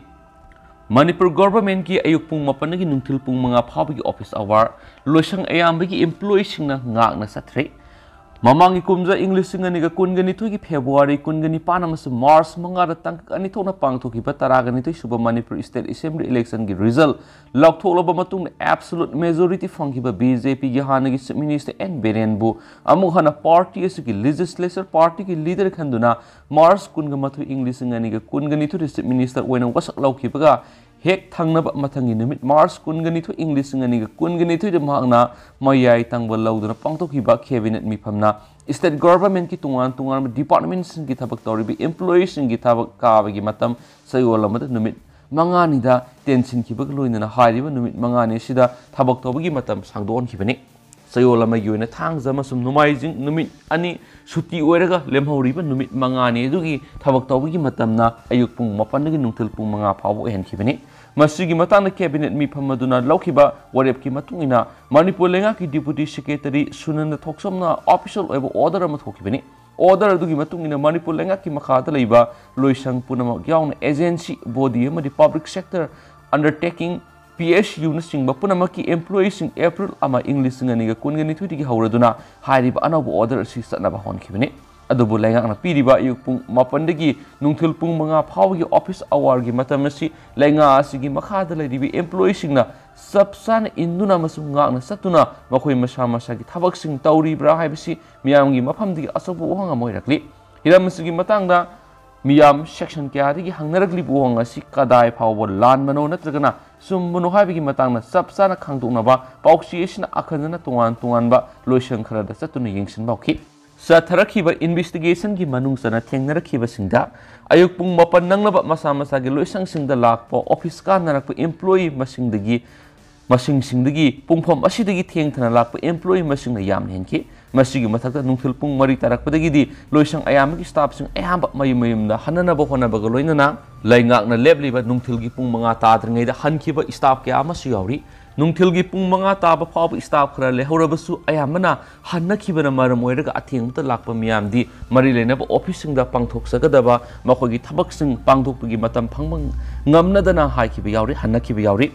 ꯃꯅꯤꯄꯨꯔ ꯒꯣꯚꯔꯟꯃꯦꯟꯠꯀꯤ ꯑꯌꯨꯛ ꯄꯨꯡ ꯃꯥꯄꯟꯗꯒꯤ ꯅꯨꯡꯊꯤꯜ ꯄꯨꯡ ꯃꯉꯥ ꯐꯥꯎꯕꯒꯤ ꯑꯣꯐꯤꯁ ꯑꯋꯥꯔ꯫ ꯂꯣꯏꯁꯪ ꯑꯌꯥꯝꯕꯒꯤ ꯏꯝꯄ꯭ꯂꯣꯌꯤꯁꯤꯡꯅ ꯉꯥꯛꯅ ꯆꯠꯊ꯭ꯔꯦ꯫ ꯃꯃꯥꯡꯒꯤ ꯀꯨꯝꯖꯥ ꯏꯪ ꯂꯤꯁꯤꯡ ꯑꯅꯤꯒ ꯀꯨꯟꯒ ꯅꯤꯊꯣꯏꯒꯤ ꯐꯦꯕ꯭ꯔꯨꯋꯥꯔꯤ ꯀꯨꯟꯒ ꯅꯤꯄꯥꯟ ꯑꯃꯁꯨꯡ ꯃꯥꯔꯆ ꯃꯉꯥꯗ ꯇꯥꯡꯀꯛ ꯑꯅꯤ ꯊꯣꯛꯅ ꯄꯥꯡꯊꯣꯛꯈꯤꯕ ꯇꯔꯥꯒ ꯅꯤꯊꯣꯏ ꯁꯨꯕ ꯃꯅꯤꯄꯨꯔ ꯁ꯭ꯇꯦꯠ ꯑꯦꯁꯦꯝꯕ꯭ꯂꯤ ꯏꯂꯦꯛꯁꯟꯒꯤ ꯔꯤꯖꯜ ꯂꯥꯎꯊꯣꯛꯂꯕ ꯃꯇꯨꯡꯗ ꯑꯦꯕꯁꯣꯂꯨꯠ ꯃꯦꯖꯣꯔꯤꯇꯤ ꯐꯪꯈꯤꯕ ꯕꯤ ꯖꯦ ꯄꯤꯒꯤ ꯍꯥꯟꯅꯒꯤ ꯆꯤꯐ ꯃꯤꯅꯤꯁꯇꯔ ꯑꯦꯟ ꯕꯤꯔꯦꯟꯕꯨ ꯑꯃꯨꯛ ꯍꯟꯅ ꯄꯥꯔꯇꯤ ꯑꯁꯤꯒꯤ ꯂꯦꯖꯤꯁꯂꯦꯆꯔ ꯄꯥꯔꯇꯤꯒꯤ ꯂꯤꯗꯔ ꯈꯟꯗꯨꯅ ꯃꯥꯔꯆ ꯀꯨꯟꯒ ꯃꯥꯊꯣꯏ ꯏꯪ ꯂꯤꯁꯤꯡ ꯑꯅꯤꯒ ꯀꯨꯟꯒ ꯅꯤꯊꯣꯏꯗ ꯆꯤꯐ ꯃꯤꯅꯤꯁꯇꯔ ꯑꯣꯏꯅ ꯋꯥꯁꯛ ꯂꯧꯈꯤꯕꯒ ꯍꯦꯛ ꯊꯪꯅꯕ ꯃꯊꯪꯒꯤ ꯅꯨꯃꯤꯠ ꯃꯥꯔꯆ ꯀꯨꯟꯒ ꯅꯤꯊꯣꯏ ꯏꯪ ꯂꯤꯁꯤꯡ ꯑꯅꯤꯒ ꯀꯨꯟꯒ ꯅꯤꯊꯣꯏꯗ ꯃꯍꯥꯛꯅ ꯃꯌꯥꯏ ꯇꯪꯕ ꯂꯧꯗꯨꯅ ꯄꯥꯡꯊꯣꯛꯈꯤꯕ ꯀꯦꯕꯤꯅꯦꯠ ꯃꯤꯐꯝꯅ ꯁ꯭ꯇꯦꯠ ꯒꯣꯚꯔꯟꯃꯦꯟꯠꯀꯤ ꯇꯣꯉꯥꯟ ꯇꯣꯉꯥꯟꯕ ꯗꯤꯄꯥꯔꯠꯃꯦꯟꯠꯁꯤꯡꯒꯤ ꯊꯕꯛ ꯇꯧꯔꯤꯕ ꯏꯝꯄ꯭ꯂꯣꯌꯤꯁꯤꯡꯒꯤ ꯊꯕꯛ ꯀꯥꯕꯒꯤ ꯃꯇꯝ ꯆꯌꯣꯜ ꯑꯃꯗ ꯅꯨꯃꯤꯠ ꯃꯉꯥꯅꯤꯗ ꯇꯦꯟꯁꯤꯟꯈꯤꯕꯒ ꯂꯣꯏꯅꯅ ꯍꯥꯏꯔꯤꯕ ꯅꯨꯃꯤꯠ ꯃꯉꯥꯅꯤ ꯑꯁꯤꯗ ꯊꯕꯛ ꯇꯧꯕꯒꯤ ꯃꯇꯝ ꯁꯥꯡꯗꯣꯛꯍꯟꯈꯤꯕꯅꯤ꯫ ꯆꯌꯣꯜ ꯑꯃꯒꯤ ꯑꯣꯏꯅ ꯊꯥꯡꯖ ꯑꯃꯁꯨꯡ ꯅꯣꯡꯃꯥꯏꯖꯤꯡ ꯅꯨꯃꯤꯠ ꯑꯅꯤ ꯁꯨꯇꯤ ꯑꯣꯏꯔꯒ ꯂꯦꯝꯍꯧꯔꯤꯕ ꯅꯨꯃꯤꯠ ꯃꯉꯥꯅꯤ ꯑꯗꯨꯒꯤ ꯊꯕꯛ ꯇꯧꯕꯒꯤ ꯃꯇꯝꯅ ꯑꯌꯨꯛ ꯄꯨꯡ ꯃꯥꯄꯟꯗꯒꯤ ꯅꯨꯡꯊꯤꯜ ꯄꯨꯡ ꯃꯉꯥ ꯐꯥꯎꯕ ꯑꯣꯏꯍꯟꯈꯤꯕꯅꯤ꯫ ꯃꯁꯤꯒꯤ ꯃꯇꯥꯡꯗ cabinet ꯃꯤꯐꯝ ꯑꯗꯨꯅ ꯂꯧꯈꯤꯕ ꯋꯥꯔꯦꯞꯀꯤ ꯃꯇꯨꯡ ꯏꯟꯅ ꯃꯅꯤꯄꯨꯔ ꯂꯩꯉꯥꯛꯀꯤ deputy secretary ꯁꯨꯅꯟꯗ ꯊꯣꯛꯆꯣꯝꯅ official ꯑꯣꯏꯕ order ꯑꯃ ꯊꯣꯛꯈꯤꯕꯅꯤ꯫ Order ꯑꯗꯨꯒꯤ ꯃꯇꯨꯡ ꯏꯟꯅ ꯃꯅꯤꯄꯨꯔ ꯂꯩꯉꯥꯛꯀꯤ ꯃꯈꯥꯗ ꯂꯩꯕ ꯂꯣꯏꯁꯪ ꯄꯨꯝꯅꯃꯛ ꯌꯥꯎꯅ agency, body ꯑꯃꯗꯤ public sector undertaking, P S Uꯅꯆꯤꯡꯕ ꯄꯨꯝꯅꯃꯛꯀꯤ employeeꯁꯤꯡ April ꯑꯃ ꯏꯪ ꯂꯤꯁꯤꯡ ꯑꯅꯤꯒ ꯀꯨꯟꯒ ꯅꯤꯊꯣꯏꯗꯒꯤ ꯍꯧꯔꯗꯨꯅ ꯍꯥꯏꯔꯤꯕ ꯑꯅꯧꯕ order ꯑꯁꯤ ꯆꯠꯅꯕ ꯍꯣꯠꯅꯈꯤꯕꯅꯤ꯫ ꯑꯗꯨꯕꯨ ꯂꯩꯉꯥꯛꯅ ꯄꯤꯔꯤꯕ ꯑꯌꯨꯛ ꯄꯨꯡ ꯃꯥꯄꯟꯗꯒꯤ ꯅꯨꯡꯊꯤꯜ ꯄꯨꯡ ꯃꯉꯥ ꯐꯥꯎꯕꯒꯤ office hourꯒꯤ ꯃꯇꯝ ꯑꯁꯤ ꯂꯩꯉꯥꯛ ꯑꯁꯤꯒꯤ ꯃꯈꯥꯗ ꯂꯩꯔꯤꯕ employeeꯁꯤꯡꯅ ꯆꯞ ꯆꯥꯅ ꯏꯟꯗꯨꯅ ꯑꯃꯁꯨꯡ ꯉꯥꯛꯅ ꯆꯠꯇꯨꯅ ꯃꯈꯣꯏ ꯃꯁꯥ ꯃꯁꯥꯒꯤ ꯊꯕꯛꯁꯤꯡ ꯇꯧꯔꯤꯕ꯭ꯔꯥ ꯍꯥꯏꯕꯁꯤ ꯃꯤꯌꯥꯝꯒꯤ ꯃꯐꯝꯗꯒꯤ ꯑꯆꯧꯕ ꯋꯥꯍꯪ ꯑꯃ ꯑꯣꯏꯔꯛꯂꯤ꯫ ꯍꯤꯔꯝ ꯑꯁꯤꯒꯤ ꯃꯇꯥꯡꯗ ꯃꯤꯌꯥꯝ section ꯀꯌꯥꯗꯒꯤ ꯍꯪꯅꯔꯛꯂꯤꯕ ꯋꯥꯍꯪ ꯑꯁꯤ ꯀꯗꯥꯏ ꯐꯥꯎꯕ ꯂꯥꯟꯕꯅꯣ ꯅꯠꯇ꯭ꯔꯒꯅ ꯆꯨꯝꯕꯅꯣ ꯍꯥꯏꯕꯒꯤ ꯃꯇꯥꯡꯗ ꯆꯞ ꯆꯥꯅ ꯈꯪꯗꯣꯛꯅꯕ ꯄꯥꯎꯆꯦ ꯑꯁꯤꯅ ꯑꯈꯟꯅꯅ ꯇꯣꯉꯥꯟ ꯇꯣꯉꯥꯟꯕ ꯂꯣꯏꯁꯪ ꯈꯔꯗ ꯆꯠꯇꯨꯅ ꯌꯦꯡꯁꯤꯟꯕ ꯍꯧꯈꯤ꯫ ꯆꯠꯊꯔꯛꯈꯤꯕ investigationꯒꯤ ꯃꯅꯨꯡ ꯆꯟꯅ ꯊꯦꯡꯅꯔꯛꯈꯤꯕꯁꯤꯡꯗ ꯑꯌꯨꯛ ꯄꯨꯡ ꯃꯥꯄꯟ ꯅꯪꯅꯕ ꯃꯁꯥ ꯃꯁꯥꯒꯤ ꯂꯣꯏꯁꯪꯁꯤꯡꯗ ꯂꯥꯛꯄ office ꯀꯥꯟꯅꯔꯛꯄ employee ꯃꯁꯤꯡꯗꯒꯤ ꯃꯁꯤꯡꯁꯤꯡꯗꯒꯤ ꯄꯨꯡꯐꯝ ꯑꯁꯤꯗꯒꯤ ꯊꯦꯡꯊꯅ ꯂꯥꯛꯄ employee ꯃꯁꯤꯡꯅ ꯌꯥꯝꯅ ꯍꯦꯟꯈꯤ꯫ ꯃꯁꯤꯒꯤ ꯃꯊꯛꯇ ꯅꯨꯡꯊꯤꯜ ꯄꯨꯡ ꯃꯔꯤ ꯇꯥꯔꯛꯄꯗꯒꯤꯗꯤ ꯂꯣꯏꯁꯪ ꯑꯌꯥꯝꯕꯒꯤ staffꯁꯤꯡ ꯑꯌꯥꯝꯕ ꯃꯌꯨꯝ ꯃꯌꯨꯝꯗ ꯍꯟꯅꯅꯕ ꯍꯣꯠꯅꯕꯒ ꯂꯣꯏꯅꯅ ꯂꯩꯉꯥꯛꯅ ꯂꯦꯞꯂꯤꯕ ꯅꯨꯡꯊꯤꯜꯒꯤ ꯄꯨꯡ ꯃꯉꯥ ꯇꯥꯗ꯭ꯔꯤꯉꯩꯗ ꯍꯟꯈꯤꯕ staff ꯀꯌꯥ ꯑꯃꯁꯨ ꯌꯥꯎꯔꯤ꯫ ꯅꯨꯡꯊꯤꯜꯒꯤ ꯄꯨꯡ ꯃꯉꯥ ꯇꯥꯕ ꯐꯥꯎꯕ staff ꯈꯔ ꯂꯩꯍꯧꯔꯕꯁꯨ ꯑꯌꯥꯝꯕꯅ ꯍꯟꯅꯈꯤꯕꯅ ꯃꯔꯝ ꯑꯣꯏꯔꯒ ꯑꯊꯦꯡꯕꯗ ꯂꯥꯛꯄ ꯃꯤꯌꯥꯝꯗꯤ ꯃꯔꯤ ꯂꯩꯅꯕ officeꯁꯤꯡꯗ ꯄꯥꯡꯊꯣꯛꯆꯒꯗꯕ ꯃꯈꯣꯏꯒꯤ ꯊꯕꯛꯁꯤꯡ ꯄꯥꯡꯊꯣꯛꯄꯒꯤ ꯃꯇꯝ ꯐꯪꯕ ꯉꯝꯅꯗꯅ ꯍꯥꯏꯈꯤꯕ ꯌꯥꯎꯔꯤ, ꯍꯟꯅꯈꯤꯕ ꯌꯥꯎꯔꯤ꯫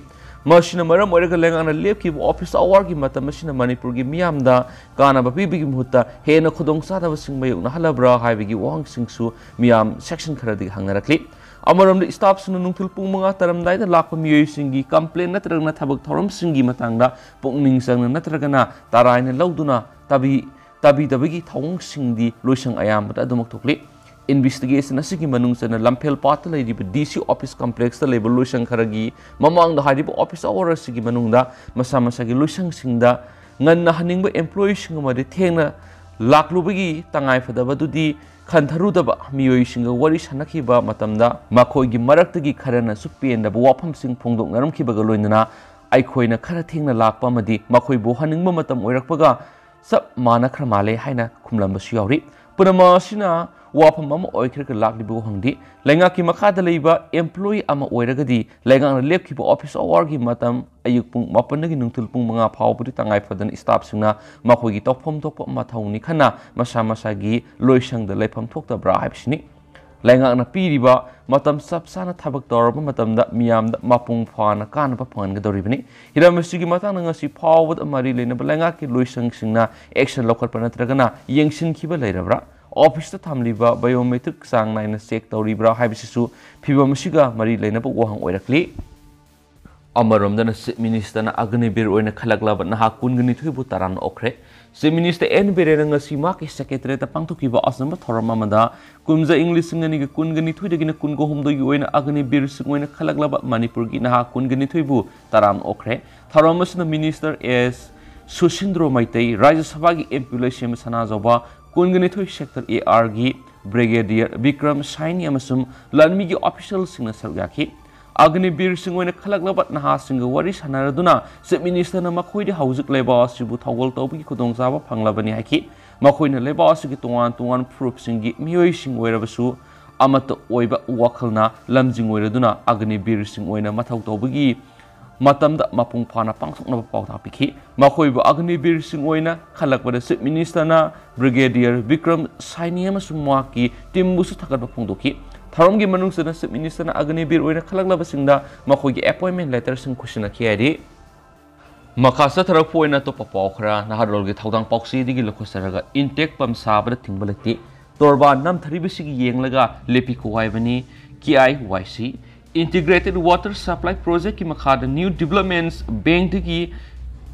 ꯃꯁꯤꯅ ꯃꯔꯝ ꯑꯣꯏꯔꯒ ꯂꯩꯉꯥꯛꯅ ꯂꯦꯞꯈꯤꯕ office hourꯒꯤ ꯃꯇꯝ ꯑꯁꯤꯅ ꯃꯅꯤꯄꯨꯔꯒꯤ ꯃꯤꯌꯥꯝꯗ ꯀꯥꯟꯅꯕ ꯄꯤꯕꯒꯤ ꯃꯍꯨꯠꯇ ꯍꯦꯟꯅ ꯈꯨꯗꯣꯡꯆꯥꯗꯕꯁꯤꯡ ꯃꯥꯌꯣꯛꯅꯍꯜꯂꯕ꯭ꯔꯥ ꯍꯥꯏꯕꯒꯤ ꯋꯥꯍꯪꯁꯤꯡꯁꯨ ꯃꯤꯌꯥꯝ section ꯈꯔꯗꯒꯤ ꯍꯪꯅꯔꯛꯂꯤ꯫ ꯑꯃꯔꯣꯝꯗ staffꯁꯤꯡꯅ ꯅꯨꯡꯊꯤꯜ ꯄꯨꯡ ꯃꯉꯥ ꯇꯥꯔꯝꯗꯥꯏꯗ ꯂꯥꯛꯄ ꯃꯤꯑꯣꯏꯁꯤꯡꯒꯤ complaint ꯅꯠꯇ꯭ꯔꯒꯅ ꯊꯕꯛ ꯊꯧꯔꯝꯁꯤꯡꯒꯤ ꯃꯇꯥꯡꯗ ꯄꯨꯛꯅꯤꯡ ꯆꯪꯅ ꯅꯠꯇ꯭ꯔꯒꯅ ꯇꯔꯥꯏꯅ ꯂꯧꯗꯨꯅ ꯇꯥꯕꯤ-, ꯇꯥꯕꯤꯗꯕꯒꯤ ꯊꯧꯑꯣꯡꯁꯤꯡꯗꯤ ꯂꯣꯏꯁꯪ ꯑꯌꯥꯝꯕꯗ ꯑꯗꯨꯃꯛ ꯊꯣꯛꯂꯤ꯫ Investigation ꯑꯁꯤꯒꯤ ꯃꯅꯨꯡ ꯆꯟꯅ ꯂꯝꯐꯦꯜ ꯄꯥꯠꯇ ꯂꯩꯔꯤꯕ D C office complexꯇ ꯂꯩꯕ ꯂꯣꯏꯁꯪ ꯈꯔꯒꯤ ꯃꯃꯥꯡꯗ ꯍꯥꯏꯔꯤꯕ office hour ꯑꯁꯤꯒꯤ ꯃꯅꯨꯡꯗ ꯃꯁꯥ ꯃꯁꯥꯒꯤ ꯂꯣꯏꯁꯪꯁꯤꯡꯗ ꯉꯟꯅ ꯍꯟꯅꯤꯡꯕ employeeꯁꯤꯡ ꯑꯃꯗꯤ ꯊꯦꯡꯅ ꯂꯥꯛꯂꯨꯕꯒꯤ ꯇꯉꯥꯏꯐꯗꯕꯗꯨꯗꯤ ꯈꯟꯊꯔꯨꯗꯕ ꯃꯤꯑꯣꯏꯁꯤꯡꯒ ꯋꯥꯔꯤ ꯁꯥꯟꯅꯈꯤꯕ ꯃꯇꯝꯗ ꯃꯈꯣꯏꯒꯤ ꯃꯔꯛꯇꯒꯤ ꯈꯔꯅꯁꯨ ꯄꯦꯟꯗꯕ ꯋꯥꯐꯝꯁꯤꯡ ꯐꯣꯡꯗꯣꯛꯅꯔꯝꯈꯤꯕꯒ ꯂꯣꯏꯅꯅ ꯑꯩꯈꯣꯏꯅ ꯈꯔ ꯊꯦꯡꯅ ꯂꯥꯛꯄ ꯑꯃꯗꯤ ꯃꯈꯣꯏꯕꯨ ꯍꯟꯅꯤꯡꯕ ꯃꯇꯝ ꯑꯣꯏꯔꯛꯄꯒ ꯆꯞ ꯃꯥꯟꯅꯈ꯭ꯔ ꯃꯥꯜꯂꯦ ꯍꯥꯏꯅ ꯈꯨꯝꯂꯝꯕꯁꯨ ꯌꯥꯎꯔꯤ꯫ ꯄꯨꯝꯅꯃꯛ ꯑꯁꯤꯅ ꯋꯥꯐꯝ ꯑꯃ ꯑꯣꯏꯈ꯭ꯔꯒ ꯂꯥꯛꯂꯤꯕ ꯋꯥꯍꯪꯗꯤ, ꯂꯩꯉꯥꯛꯀꯤ ꯃꯈꯥꯗ ꯂꯩꯕ employee ꯑꯃ ꯑꯣꯏꯔꯒꯗꯤ ꯂꯩꯉꯥꯛꯅ ꯂꯦꯞꯈꯤꯕ office hourꯒꯤ ꯃꯇꯝ ꯑꯌꯨꯛ ꯄꯨꯡ ꯃꯥꯄꯟꯗꯒꯤ ꯅꯨꯡꯊꯤꯜ ꯄꯨꯡ ꯃꯉꯥ ꯐꯥꯎꯕꯗꯤ ꯇꯉꯥꯏ ꯐꯗꯅ staffꯁꯤꯡꯅ ꯃꯈꯣꯏꯒꯤ ꯇꯧꯐꯝ ꯊꯣꯛꯄ ꯃꯊꯧꯅꯤ ꯈꯟꯅ ꯃꯁꯥ ꯃꯁꯥꯒꯤ ꯂꯣꯏꯁꯪꯗ ꯂꯩꯐꯝ ꯊꯣꯛꯇꯕ꯭ꯔꯥ ꯍꯥꯏꯕꯁꯤꯅꯤ꯫ ꯂꯩꯉꯥꯛꯅ ꯄꯤꯔꯤꯕ ꯃꯇꯝ ꯆꯞ ꯆꯥꯅ ꯊꯕꯛ ꯇꯧꯔꯕ ꯃꯇꯝꯗ ꯃꯤꯌꯥꯝꯗ ꯃꯄꯨꯡ ꯐꯥꯅ ꯀꯥꯟꯅꯕ ꯐꯪꯍꯟꯒꯗꯧꯔꯤꯕꯅꯤ꯫ ꯍꯤꯔꯝ ꯑꯁꯤꯒꯤ ꯃꯇꯥꯡꯗ ꯉꯁꯤ ꯐꯥꯎꯕꯗ ꯃꯔꯤ ꯂꯩꯅꯕ ꯂꯩꯉꯥꯛꯀꯤ ꯂꯣꯏꯁꯪꯁꯤꯡꯅ action ꯂꯧꯈꯠꯄ ꯅꯠꯇ꯭ꯔꯒꯅ ꯌꯦꯡꯁꯤꯟꯈꯤꯕ ꯂꯩꯔꯕ꯭ꯔꯥ? Officeꯇ ꯊꯝꯂꯤꯕ biometric ꯆꯥꯡ ꯅꯥꯏꯅ check ꯇꯧꯔꯤꯕ꯭ꯔꯥ ꯍꯥꯏꯕꯁꯤꯁꯨ ꯐꯤꯕꯝ ꯑꯁꯤꯒ ꯃꯔꯤ ꯂꯩꯅꯕ ꯋꯥꯍꯪ ꯑꯣꯏꯔꯛꯂꯤ꯫ ꯑꯃꯔꯣꯝꯗꯅ Chief Ministerꯅ ꯑꯒꯅꯤꯕꯤꯔ ꯑꯣꯏꯅ ꯈꯜꯂꯛꯂꯕ ꯅꯍꯥ ꯀꯨꯟꯒ ꯅꯤꯊꯣꯏꯕꯨ ꯇꯔꯥꯝꯅ ꯑꯣꯛꯈ꯭ꯔꯦ꯫ Chief Minister ꯑꯦꯟ ꯕꯤꯔꯦꯟꯅ ꯉꯁꯤ ꯃꯍꯥꯛꯀꯤ Secretariatꯇ ꯄꯥꯡꯊꯣꯛꯈꯤꯕ ꯑꯆꯝꯕ ꯊꯧꯔꯝ ꯑꯃꯗ ꯀꯨꯝꯖꯥ ꯏꯪ ꯂꯤꯁꯤꯡ ꯑꯅꯤꯒ ꯀꯨꯟꯒ ꯅꯤꯊꯣꯏꯗꯒꯤꯅ ꯀꯨꯟꯒ ꯍꯨꯝꯗꯣꯏꯒꯤ ꯑꯣꯏꯅ ꯑꯒꯅꯤꯕꯤꯔꯁꯤꯡ ꯑꯣꯏꯅ ꯈꯜꯂꯛꯂꯕ ꯃꯅꯤꯄꯨꯔꯒꯤ ꯅꯍꯥ ꯀꯨꯟꯒ ꯅꯤꯊꯣꯏꯕꯨ ꯇꯔꯥꯝꯅ ꯑꯣꯛꯈ꯭ꯔꯦ꯫ ꯊꯧꯔꯝ ꯑꯁꯤꯗ Minister ꯑꯦꯁ ꯁꯨꯁꯤꯟꯗ꯭ꯔꯣ ꯃꯩꯇꯩ, ꯔꯥꯖ꯭ꯌ ꯁꯚꯥꯒꯤ MP ꯂꯣꯏꯁꯦꯝꯕ ꯁꯅꯥꯖꯥꯎꯕ, ꯀꯨꯟꯒ ꯅꯤꯊꯣꯏ Sector ꯑꯦ ꯑꯥꯔꯒꯤ Brigadier ꯕꯤꯀ꯭ꯔꯝ ꯁꯥꯏꯅꯤ ꯑꯃꯁꯨꯡ ꯂꯥꯟꯃꯤꯒꯤ officialꯁꯤꯡꯅ ꯁꯔꯨꯛ ꯌꯥꯈꯤ꯫ ꯑꯒꯅꯤꯕꯤꯔꯁꯤꯡ ꯑꯣꯏꯅ ꯈꯜꯂꯛꯂꯕ ꯅꯍꯥꯁꯤꯡꯒ ꯋꯥꯔꯤ ꯁꯥꯟꯅꯔꯗꯨꯅ Chief Ministerꯅ ꯃꯈꯣꯏꯗ ꯍꯧꯖꯤꯛ ꯂꯩꯕꯥꯛ ꯑꯁꯤꯕꯨ ꯊꯧꯒꯜ ꯇꯧꯕꯒꯤ ꯈꯨꯗꯣꯡꯆꯥꯕ ꯐꯪꯂꯕꯅꯤ ꯍꯥꯏꯈꯤ꯫ ꯃꯈꯣꯏꯅ ꯂꯩꯕꯥꯛ ꯑꯁꯤꯒꯤ ꯇꯣꯉꯥꯟ ꯇꯣꯉꯥꯟꯕ ꯐꯨꯔꯨꯞꯁꯤꯡꯒꯤ ꯃꯤꯑꯣꯏꯁꯤꯡ ꯑꯣꯏꯔꯕꯁꯨ ꯑꯃꯠꯇ ꯑꯣꯏꯕ ꯋꯥꯈꯜꯅ ꯂꯝꯖꯤꯡ ꯑꯣꯏꯔꯗꯨꯅ ꯑꯒꯅꯤꯕꯤꯔꯁꯤꯡ ꯑꯣꯏꯅ ꯃꯊꯧ ꯇꯧꯕꯒꯤ ꯃꯇꯝꯗ ꯃꯄꯨꯡ ꯐꯥꯅ ꯄꯥꯡꯊꯣꯛꯅꯕ ꯄꯥꯎꯇꯥꯛ ꯄꯤꯈꯤ꯫ ꯃꯈꯣꯏꯕꯨ ꯑꯒꯅꯤꯕꯤꯔꯁꯤꯡ ꯑꯣꯏꯅ ꯈꯜꯂꯛꯄꯗ Chief Ministerꯅ Brigadier ꯕꯤꯀ꯭ꯔꯝ ꯁꯥꯏꯅꯤ ꯑꯃꯁꯨꯡ ꯃꯍꯥꯛꯀꯤ teamꯕꯨꯁꯨ ꯊꯥꯒꯠꯄ ꯐꯣꯡꯗꯣꯛꯈꯤ꯫ ꯊꯧꯔꯝꯒꯤ ꯃꯅꯨꯡꯗ Chief Ministerꯅ ꯑꯒꯅꯤꯕꯤꯔ ꯑꯣꯏꯅ ꯈꯜꯂꯛꯂꯕꯁꯤꯡꯗ ꯃꯈꯣꯏꯒꯤ appointment letterꯁꯤꯡ ꯈꯨꯠꯁꯤꯟꯅꯈꯤ ꯍꯥꯏꯔꯤ꯫ ꯃꯈꯥ ꯆꯠꯊꯔꯛꯄ ꯑꯣꯏꯅ ꯑꯇꯣꯞꯄ ꯄꯥꯎ ꯈꯔ ꯅꯍꯥꯔꯣꯜꯒꯤ ꯊꯧꯗꯥꯡ ꯄꯥꯎꯆꯦꯗꯒꯤ ꯂꯧꯈꯠꯆꯔꯒ, ꯏꯟꯇꯦꯛ ꯄꯝ ꯁꯥꯕꯗ ꯊꯤꯡꯕ ꯂꯩꯇꯦ, ꯇꯣꯔꯕꯥꯟ ꯅꯝꯊꯔꯤꯕꯁꯤꯒꯤ ꯌꯦꯡꯂꯒ ꯂꯦꯞꯄꯤꯈꯣ ꯍꯥꯏꯕꯅꯤ꯫ ꯀꯦ ꯑꯥꯏ ꯋꯥꯏ ꯁꯤ Integrated Water Supply Projectꯀꯤ ꯃꯈꯥꯗ New Developments Bankꯗꯒꯤ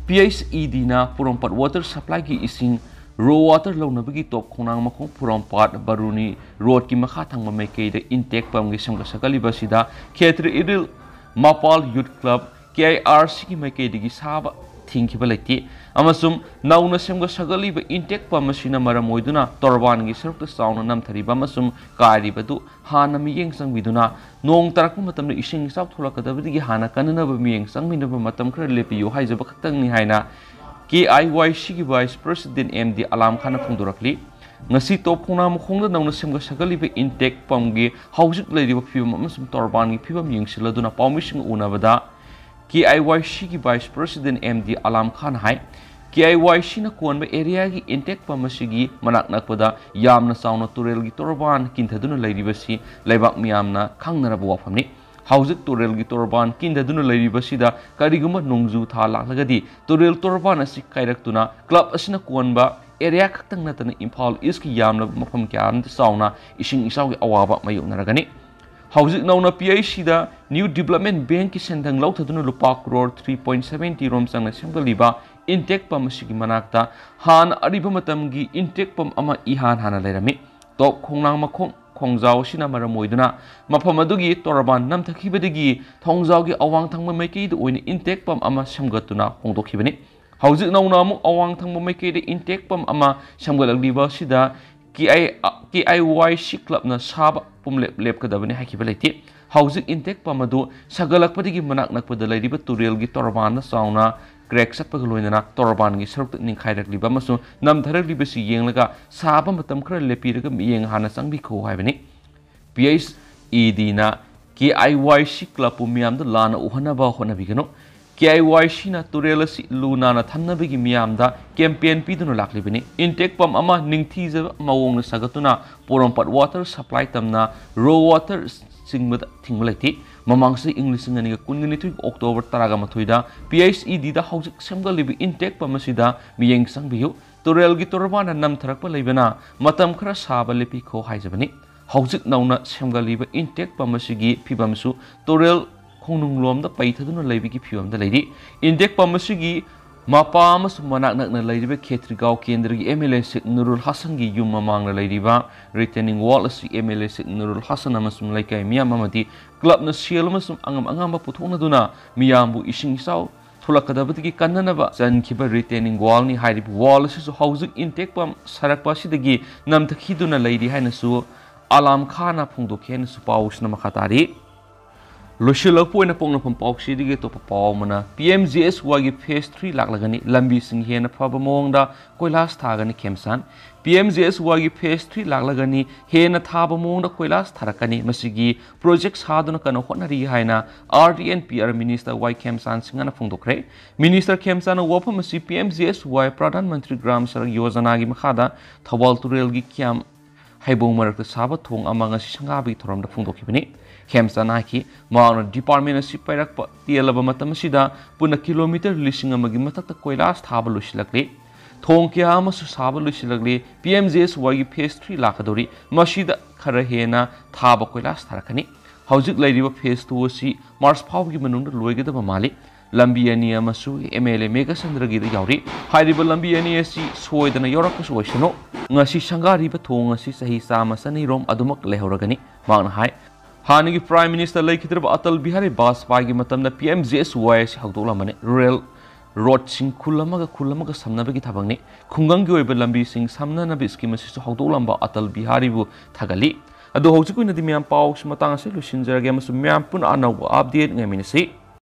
P H E ꯗꯤꯅ ꯄꯣꯔꯣꯝꯄꯥꯠ water supplyꯒꯤ ꯏꯁꯤꯡ raw water ꯂꯧꯅꯕꯒꯤ ꯇꯣꯞ ꯈꯣꯡꯅꯥꯡ ꯃꯈꯣꯡ ꯄꯣꯔꯣꯝꯄꯥꯠ ꯕꯥꯔꯨꯅꯤ roadꯀꯤ ꯃꯈꯥ ꯊꯪꯕ ꯃꯥꯏꯀꯩꯗ ꯏꯟꯇꯦꯛ ꯄꯝꯒꯤ ꯁꯦꯝꯒꯠ ꯁꯥꯒꯠꯂꯤꯕ ꯑꯁꯤꯗ ꯈꯦꯇ꯭ꯔꯤ ꯏꯔꯤꯜ ꯃꯄꯥꯜ Youth Club, ꯀꯦ ꯑꯥꯏ ꯑꯥꯔ ꯁꯤꯒꯤ ꯃꯥꯏꯀꯩꯗꯒꯤ ꯁꯥꯕ ꯊꯤꯡꯈꯤꯕ ꯂꯩꯇꯦ꯫ ꯑꯃꯁꯨꯡ ꯅꯧꯅ ꯁꯦꯝꯒꯠ ꯁꯥꯒꯠꯂꯤꯕ intake pump ꯑꯁꯤꯅ ꯃꯔꯝ ꯑꯣꯏꯗꯨꯅ ꯇꯣꯔꯕꯥꯟꯒꯤ ꯁꯔꯨꯛꯇ ꯆꯥꯎꯅ ꯅꯝꯊꯔꯤꯕ ꯑꯃꯁꯨꯡ ꯀꯥꯏꯔꯤꯕꯗꯨ ꯍꯥꯟꯅ ꯃꯤꯠꯌꯦꯡ ꯆꯪꯕꯤꯗꯨꯅ, ꯅꯣꯡ ꯇꯥꯔꯛꯄ ꯃꯇꯝꯗ ꯏꯁꯤꯡ ꯏꯆꯥꯎ ꯊꯣꯛꯂꯛꯀꯗꯕꯗꯒꯤ ꯍꯥꯟꯅ ꯀꯟꯅꯅꯕ ꯃꯤꯠꯌꯦꯡ ꯆꯪꯃꯤꯟꯅꯕ ꯃꯇꯝ ꯈꯔ ꯂꯦꯞꯄꯤꯌꯨ ꯍꯥꯏꯖꯕ ꯈꯛꯇꯪꯅꯤ ꯍꯥꯏꯅ K I Y Cꯒꯤ Vice President M D Alam ꯈꯥꯟꯅ ꯐꯣꯡꯗꯣꯔꯛꯂꯤ꯫ ꯉꯁꯤ ꯇꯣꯞ ꯈꯣꯡꯅꯥꯡ ꯃꯈꯣꯡꯗ ꯅꯧꯅ ꯁꯦꯝꯒꯠ ꯁꯥꯒꯠꯂꯤꯕ intake pumpꯀꯤ ꯍꯧꯖꯤꯛ ꯂꯩꯔꯤꯕ ꯐꯤꯕꯝ ꯑꯃꯁꯨꯡ ꯇꯣꯔꯕꯥꯟꯒꯤ ꯐꯤꯕꯝ ꯌꯦꯡꯁꯤꯜꯂꯗꯨꯅ ꯄꯥꯎꯃꯤꯁꯤꯡꯒ ꯎꯅꯕꯗ K I Y Cꯒꯤ Vice President M D Alam ꯈꯥꯟꯅ ꯍꯥꯏ, K I Y Cꯅ ꯀꯣꯟꯕ areaꯒꯤ intake pump ꯑꯁꯤꯒꯤ ꯃꯅꯥꯛ ꯅꯛꯄꯗ ꯌꯥꯝꯅ ꯆꯥꯎꯅ ꯇꯨꯔꯦꯜꯒꯤ ꯇꯣꯔꯕꯥꯟ ꯀꯤꯟꯊꯗꯨꯅ ꯂꯩꯔꯤꯕꯁꯤ ꯂꯩꯕꯥꯛ ꯃꯤꯌꯥꯝꯅ ꯈꯪꯅꯔꯕ ꯋꯥꯐꯝꯅꯤ꯫ ꯍꯧꯖꯤꯛ ꯇꯨꯔꯦꯜꯒꯤ ꯇꯣꯔꯕꯥꯟ ꯀꯤꯟꯊꯗꯨꯅ ꯂꯩꯔꯤꯕꯁꯤꯗ ꯀꯔꯤꯒꯨꯝꯕ ꯅꯣꯡꯖꯨ ꯊꯥ ꯂꯥꯛꯂꯒꯗꯤ ꯇꯨꯔꯦꯜ ꯇꯣꯔꯕꯥꯟ ꯑꯁꯤ ꯀꯥꯏꯔꯛꯇꯨꯅ club ꯑꯁꯤꯅ ꯀꯣꯟꯕ area ꯈꯛꯇꯪ ꯅꯠꯇꯅ ꯏꯝꯐꯥꯜ Eastꯀꯤ ꯌꯥꯝꯂꯕ ꯃꯐꯝ ꯀꯌꯥ ꯑꯃꯗ ꯆꯥꯎꯅ ꯏꯁꯤꯡ ꯏꯆꯥꯎꯒꯤ ꯑꯋꯥꯕ ꯃꯥꯌꯣꯛꯅꯔꯒꯅꯤ꯫ ꯍꯧꯖꯤꯛ ꯅꯧꯅ P I C the New Development Bankꯀꯤ ꯁꯦꯟꯊꯪ ꯂꯧꯊꯗꯨꯅ ꯂꯨꯄꯥ ꯀ꯭ꯔꯣꯔ three point seventy ꯔꯣꯝ ꯆꯪꯅ ꯁꯦꯝꯒꯠꯂꯤꯕ intake pump ꯑꯁꯤꯒꯤ ꯃꯅꯥꯛꯇ ꯍꯥꯟꯅ ꯑꯔꯤꯕ ꯃꯇꯝꯒꯤ intake pump ꯑꯃ ꯏꯍꯥꯟ ꯍꯥꯟꯅ ꯂꯩꯔꯝꯃꯤ꯫ ꯇꯣꯞ ꯈꯣꯡꯅꯥꯡ ꯃꯈꯣꯡ ꯈꯣꯡꯖꯥꯎ ꯑꯁꯤꯅ ꯃꯔꯝ ꯑꯣꯏꯗꯨꯅ ꯃꯐꯝ ꯑꯗꯨꯒꯤ ꯇꯣꯔꯕꯥꯟ ꯅꯝꯊꯈꯤꯕꯗꯒꯤ ꯊꯣꯡꯖꯥꯎꯒꯤ ꯑꯋꯥꯡ ꯊꯪꯕ ꯃꯥꯏꯀꯩꯗ ꯑꯣꯏꯅ intake pump ꯑꯃ ꯁꯦꯝꯒꯠꯇꯨꯅ ꯍꯣꯡꯗꯣꯛꯈꯤꯕꯅꯤ꯫ ꯍꯧꯖꯤꯛ ꯅꯧꯅ ꯑꯃꯨꯛ ꯑꯋꯥꯡ ꯊꯪꯕ ꯃꯥꯏꯀꯩꯗ intake pump ꯑꯃ ꯁꯦꯝꯒꯠꯂꯛꯂꯤꯕ ꯑꯁꯤꯗ K I, K I Y C clubꯅ ꯁꯥꯕ ꯄꯨꯝꯂꯦꯞ ꯂꯦꯞꯀꯗꯕꯅꯤ ꯍꯥꯏꯈꯤꯕ ꯂꯩꯇꯦ꯫ ꯍꯧꯖꯤꯛ intake pump ꯑꯗꯨ ꯁꯥꯒꯠꯂꯛꯄꯗꯒꯤ ꯃꯅꯥꯛ ꯅꯛꯄꯗ ꯂꯩꯔꯤꯕ ꯇꯨꯔꯦꯜꯒꯤ ꯇꯣꯔꯕꯥꯟꯗ ꯆꯥꯎꯅ crack ꯆꯠꯄꯒ ꯂꯣꯏꯅꯅ ꯇꯣꯔꯕꯥꯟꯒꯤ ꯁꯔꯨꯛꯇ ꯅꯤꯡꯈꯥꯏꯔꯛꯂꯤꯕ ꯑꯃꯁꯨꯡ ꯅꯝꯊꯔꯛꯂꯤꯕꯁꯤ ꯌꯦꯡꯂꯒ ꯁꯥꯕ ꯃꯇꯝ ꯈꯔ ꯂꯦꯞꯄꯤꯔꯒ ꯃꯤꯠꯌꯦꯡ ꯍꯥꯟꯅ ꯆꯪꯕꯤꯈꯣ ꯍꯥꯏꯕꯅꯤ꯫ P I C E Dꯅ K I Y C clubꯄꯨ ꯃꯤꯌꯥꯝꯗ ꯂꯥꯟꯅ ꯎꯍꯟꯅꯕ ꯍꯣꯠꯅꯕꯤꯒꯅꯨ꯫ K I Y Cꯅ ꯇꯨꯔꯦꯜ ꯑꯁꯤ ꯂꯨ ꯅꯥꯟꯅ ꯊꯝꯅꯕꯒꯤ ꯃꯤꯌꯥꯝꯗ campaign ꯄꯤꯗꯨꯅ ꯂꯥꯛꯂꯤꯕꯅꯤ꯫ Intake pump ꯑꯃ ꯅꯤꯡꯊꯤꯖꯕ ꯃꯑꯣꯡꯗ ꯁꯥꯒꯠꯇꯨꯅ ꯄꯣꯔꯣꯝꯄꯥꯠ water supply ꯇꯝꯅ raw water ꯆꯤꯡꯕꯗ ꯊꯤꯡꯕ ꯂꯩꯇꯦ꯫ ꯃꯃꯥꯡ ꯆꯍꯤ ꯏꯪ ꯂꯤꯁꯤꯡ ꯑꯅꯤꯒ ꯀꯨꯟꯒ ꯅꯤꯊꯣꯏꯒꯤ October ꯇꯔꯥꯒ ꯃꯥꯊꯣꯏꯗ P I C E Dꯗ ꯍꯧꯖꯤꯛ ꯁꯦꯝꯒꯠꯂꯤꯕ intake pump ꯑꯁꯤꯗ ꯃꯤꯠꯌꯦꯡ ꯆꯪꯕꯤꯌꯨ꯫ ꯇꯨꯔꯦꯜꯒꯤ ꯇꯣꯔꯕꯥꯟꯅ ꯅꯝꯊꯔꯛꯄ ꯂꯩꯕꯅ ꯃꯇꯝ ꯈꯔ ꯁꯥꯕ ꯂꯦꯞꯄꯤꯈꯣ ꯍꯥꯏꯖꯕꯅꯤ꯫ ꯍꯧꯖꯤꯛ ꯅꯧꯅ ꯁꯦꯝꯒꯠꯂꯤꯕ intake pump ꯑꯁꯤꯒꯤ ꯐꯤꯕꯝꯁꯨ ꯇꯨꯔꯦꯜ ꯈꯣꯡꯅꯨꯡꯂꯣꯝꯗ ꯄꯩꯊꯗꯨꯅ ꯂꯩꯕꯒꯤ ꯐꯤꯕꯝꯗ ꯂꯩꯔꯤ꯫ Intake pump ꯑꯁꯤꯒꯤ ꯃꯄꯥ ꯑꯃꯁꯨꯡ ꯃꯅꯥꯛ ꯅꯛꯅ ꯂꯩꯔꯤꯕ ꯈꯦꯇ꯭ꯔꯤꯒꯥꯎ ꯀꯦꯟꯗ꯭ꯔꯒꯤ M L A ꯁꯦꯛ ꯅꯨꯔꯨꯜ ꯍꯁꯟꯒꯤ ꯌꯨꯝ ꯃꯃꯥꯡꯗ ꯂꯩꯔꯤꯕ retaining wall ꯑꯁꯤ M L A ꯁꯦꯛ ꯅꯨꯔꯨꯜ ꯍꯁꯟ ꯑꯃꯁꯨꯡ ꯂꯩꯀꯥꯏ ꯃꯤꯌꯥꯝ ꯑꯃꯗꯤ clubꯅ ꯁꯦꯜ ꯑꯃꯁꯨꯡ ꯑꯉꯝ ꯑꯉꯝꯕ ꯄꯨꯊꯣꯛꯅꯗꯨꯅ ꯃꯤꯌꯥꯝꯕꯨ ꯏꯁꯤꯡ ꯏꯆꯥꯎ ꯊꯣꯛꯂꯛꯀꯗꯕꯗꯒꯤ ꯀꯟꯅꯅꯕ ꯆꯟꯈꯤꯕ retaining wall ꯅꯤ꯫ ꯍꯥꯏꯔꯤꯕ wall ꯑꯁꯤꯁꯨ ꯍꯧꯖꯤꯛ ꯏꯟꯇꯦꯛ ꯄꯝ ꯁꯥꯔꯛꯄ ꯑꯁꯤꯗꯒꯤ ꯅꯝꯊꯈꯤꯗꯨꯅ ꯂꯩꯔꯤ ꯍꯥꯏꯅꯁꯨ ꯑꯂꯥꯝ ꯈꯥꯟꯅ ꯐꯣꯡꯗꯣꯛꯈꯤ ꯍꯥꯏꯅꯁꯨ ꯄꯥꯎꯁꯤꯅ ꯃꯈꯥ ꯇꯥꯔꯤ꯫ ꯂꯣꯏꯁꯤꯜꯂꯛꯄ ꯑꯣꯏꯅ ꯄꯣꯛꯅꯐꯝ ꯄꯥꯎꯆꯦꯗꯒꯤ ꯑꯇꯣꯞꯄ ꯄꯥꯎ ꯑꯃꯅ, P M G S Y ꯒꯤ phase three ꯂꯥꯛꯂꯒꯅꯤ, ꯂꯝꯕꯤꯁꯤꯡ ꯍꯦꯟꯅ ꯐꯕ ꯃꯑꯣꯡꯗ ꯀꯣꯏꯂꯥꯁ ꯊꯥꯒꯅꯤ ꯈꯦꯝꯆꯥꯟ꯫ P M G S Y ꯒꯤ phase three ꯂꯥꯛꯂꯒꯅꯤ, ꯍꯦꯟꯅ ꯊꯥꯕ ꯃꯑꯣꯡꯗ ꯀꯣꯏꯂꯥꯁ ꯊꯥꯔꯛꯀꯅꯤ꯫ ꯃꯁꯤꯒꯤ project ꯁꯥꯗꯨꯅ ꯀꯟꯅ ꯍꯣꯠꯅꯔꯤ ꯍꯥꯏꯅ R D and P R minister Y ꯈꯦꯝꯆꯥꯟ ꯁꯤꯡꯍꯅ ꯐꯣꯡꯗꯣꯛꯈ꯭ꯔꯦ꯫ Minister ꯈꯦꯝꯆꯥꯟꯅ ꯋꯥꯐꯝ ꯑꯁꯤ P M G S Y Pradhan Mantri Gram Sadak Yojana ꯒꯤ ꯃꯈꯥꯗ ꯊꯧꯕꯥꯜ ꯇꯨꯔꯦꯜꯒꯤ ꯀ꯭ꯌꯥꯝ ꯍꯩꯕꯣꯡ ꯃꯔꯛꯇ ꯁꯥꯕ ꯊꯣꯡ ꯑꯃ ꯉꯁꯤ ꯁꯪꯒꯥꯕꯒꯤ ꯊꯧꯔꯝꯗ ꯐꯣꯡꯗꯣꯛꯈꯤꯕꯅꯤ꯫ ꯈꯦꯝꯆꯥꯟꯅ ꯍꯥꯏꯈꯤ, ꯃꯍꯥꯛꯅ department ꯑꯁꯤ ꯄꯥꯏꯔꯛꯄ ꯇꯦꯜꯂꯕ ꯃꯇꯝ ꯑꯁꯤꯗ ꯄꯨꯟꯅ kilometre ꯂꯤꯁꯤꯡ ꯑꯃꯒꯤ ꯃꯊꯛꯇ ꯀꯣꯏꯂꯥꯁ ꯊꯥꯕ ꯂꯣꯏꯁꯤꯜꯂꯛꯂꯤ꯫ ꯊꯣꯡ ꯀꯌꯥ ꯑꯃꯁꯨ ꯁꯥꯕ ꯂꯣꯏꯁꯤꯜꯂꯛꯂꯤ꯫ P M G S Y ꯒꯤ phase three ꯂꯥꯛꯀꯗꯧꯔꯤ꯫ ꯃꯁꯤꯗ ꯈꯔ ꯍꯦꯟꯅ ꯊꯥꯕ ꯀꯣꯏꯂꯥꯁ ꯊꯥꯔꯛꯀꯅꯤ꯫ ꯍꯧꯖꯤꯛ ꯂꯩꯔꯤꯕ phase two ꯑꯁꯤ March ꯐꯥꯎꯕꯒꯤ ꯃꯅꯨꯡꯗ ꯂꯣꯏꯒꯗꯕ ꯃꯥꯜꯂꯤ꯫ ꯂꯝꯕꯤ ꯑꯅꯤ ꯑꯃꯁꯨ M L A ꯃꯦꯘꯆꯟꯗ꯭ꯔꯒꯤꯗ ꯌꯥꯎꯔꯤ꯫ ꯍꯥꯏꯔꯤꯕ ꯂꯝꯕꯤ ꯑꯅꯤ ꯑꯁꯤ ꯁꯣꯏꯗꯅ ꯌꯥꯎꯔꯛꯄꯁꯨ ꯑꯣꯏꯁꯅꯨ꯫ ꯉꯁꯤ ꯁꯪꯒꯥꯔꯤꯕ ꯊꯣꯡ ꯑꯁꯤ ꯆꯍꯤ ꯆꯥꯝꯃ ꯆꯅꯤꯔꯣꯝ ꯑꯗꯨꯃꯛ ꯂꯩꯍꯧꯔꯒꯅꯤ, ꯃꯍꯥꯛꯅ ꯍꯥꯏ꯫ ꯍꯥꯟꯅꯒꯤ Prime Minister ꯂꯩꯈꯤꯗ꯭ꯔꯕ ꯑꯇꯜ ꯕꯤꯍꯥꯔꯤ ꯕꯥꯖꯄꯥꯏꯒꯤ ꯃꯇꯝꯗ P M G S Y ꯑꯁꯤ ꯍꯧꯗꯣꯛꯂꯝꯕꯅꯤ꯫ Rural roadꯁꯤꯡ ꯈꯨꯜ ꯑꯃꯒ ꯈꯨꯜ ꯑꯃꯒ ꯁꯝꯅꯕꯒꯤ ꯊꯕꯛꯅꯤ꯫ ꯈꯨꯡꯒꯪꯒꯤ ꯑꯣꯏꯕ ꯂꯝꯕꯤꯁꯤꯡ ꯁꯝꯅꯅꯕ scheme ꯑꯁꯤꯁꯨ ꯍꯧꯗꯣꯛꯂꯝꯕ ꯑꯇꯜ ꯕꯤꯍꯥꯔꯤꯕꯨ ꯊꯥꯒꯠꯂꯤ꯫ ꯑꯗꯣ ꯍꯧꯖꯤꯛ ꯑꯣꯏꯅꯗꯤ ꯃꯌꯥꯝ ꯄꯥꯎꯁꯤ ꯃꯇꯥꯡ ꯑꯁꯤ ꯂꯣꯏꯁꯤꯟꯖꯔꯒꯦ ꯑꯃꯁꯨꯡ ꯃꯌꯥꯝ ꯄꯨꯟꯅ ꯑꯅꯧꯕ update ꯉꯥꯏꯃꯤꯟꯅꯁꯤ꯫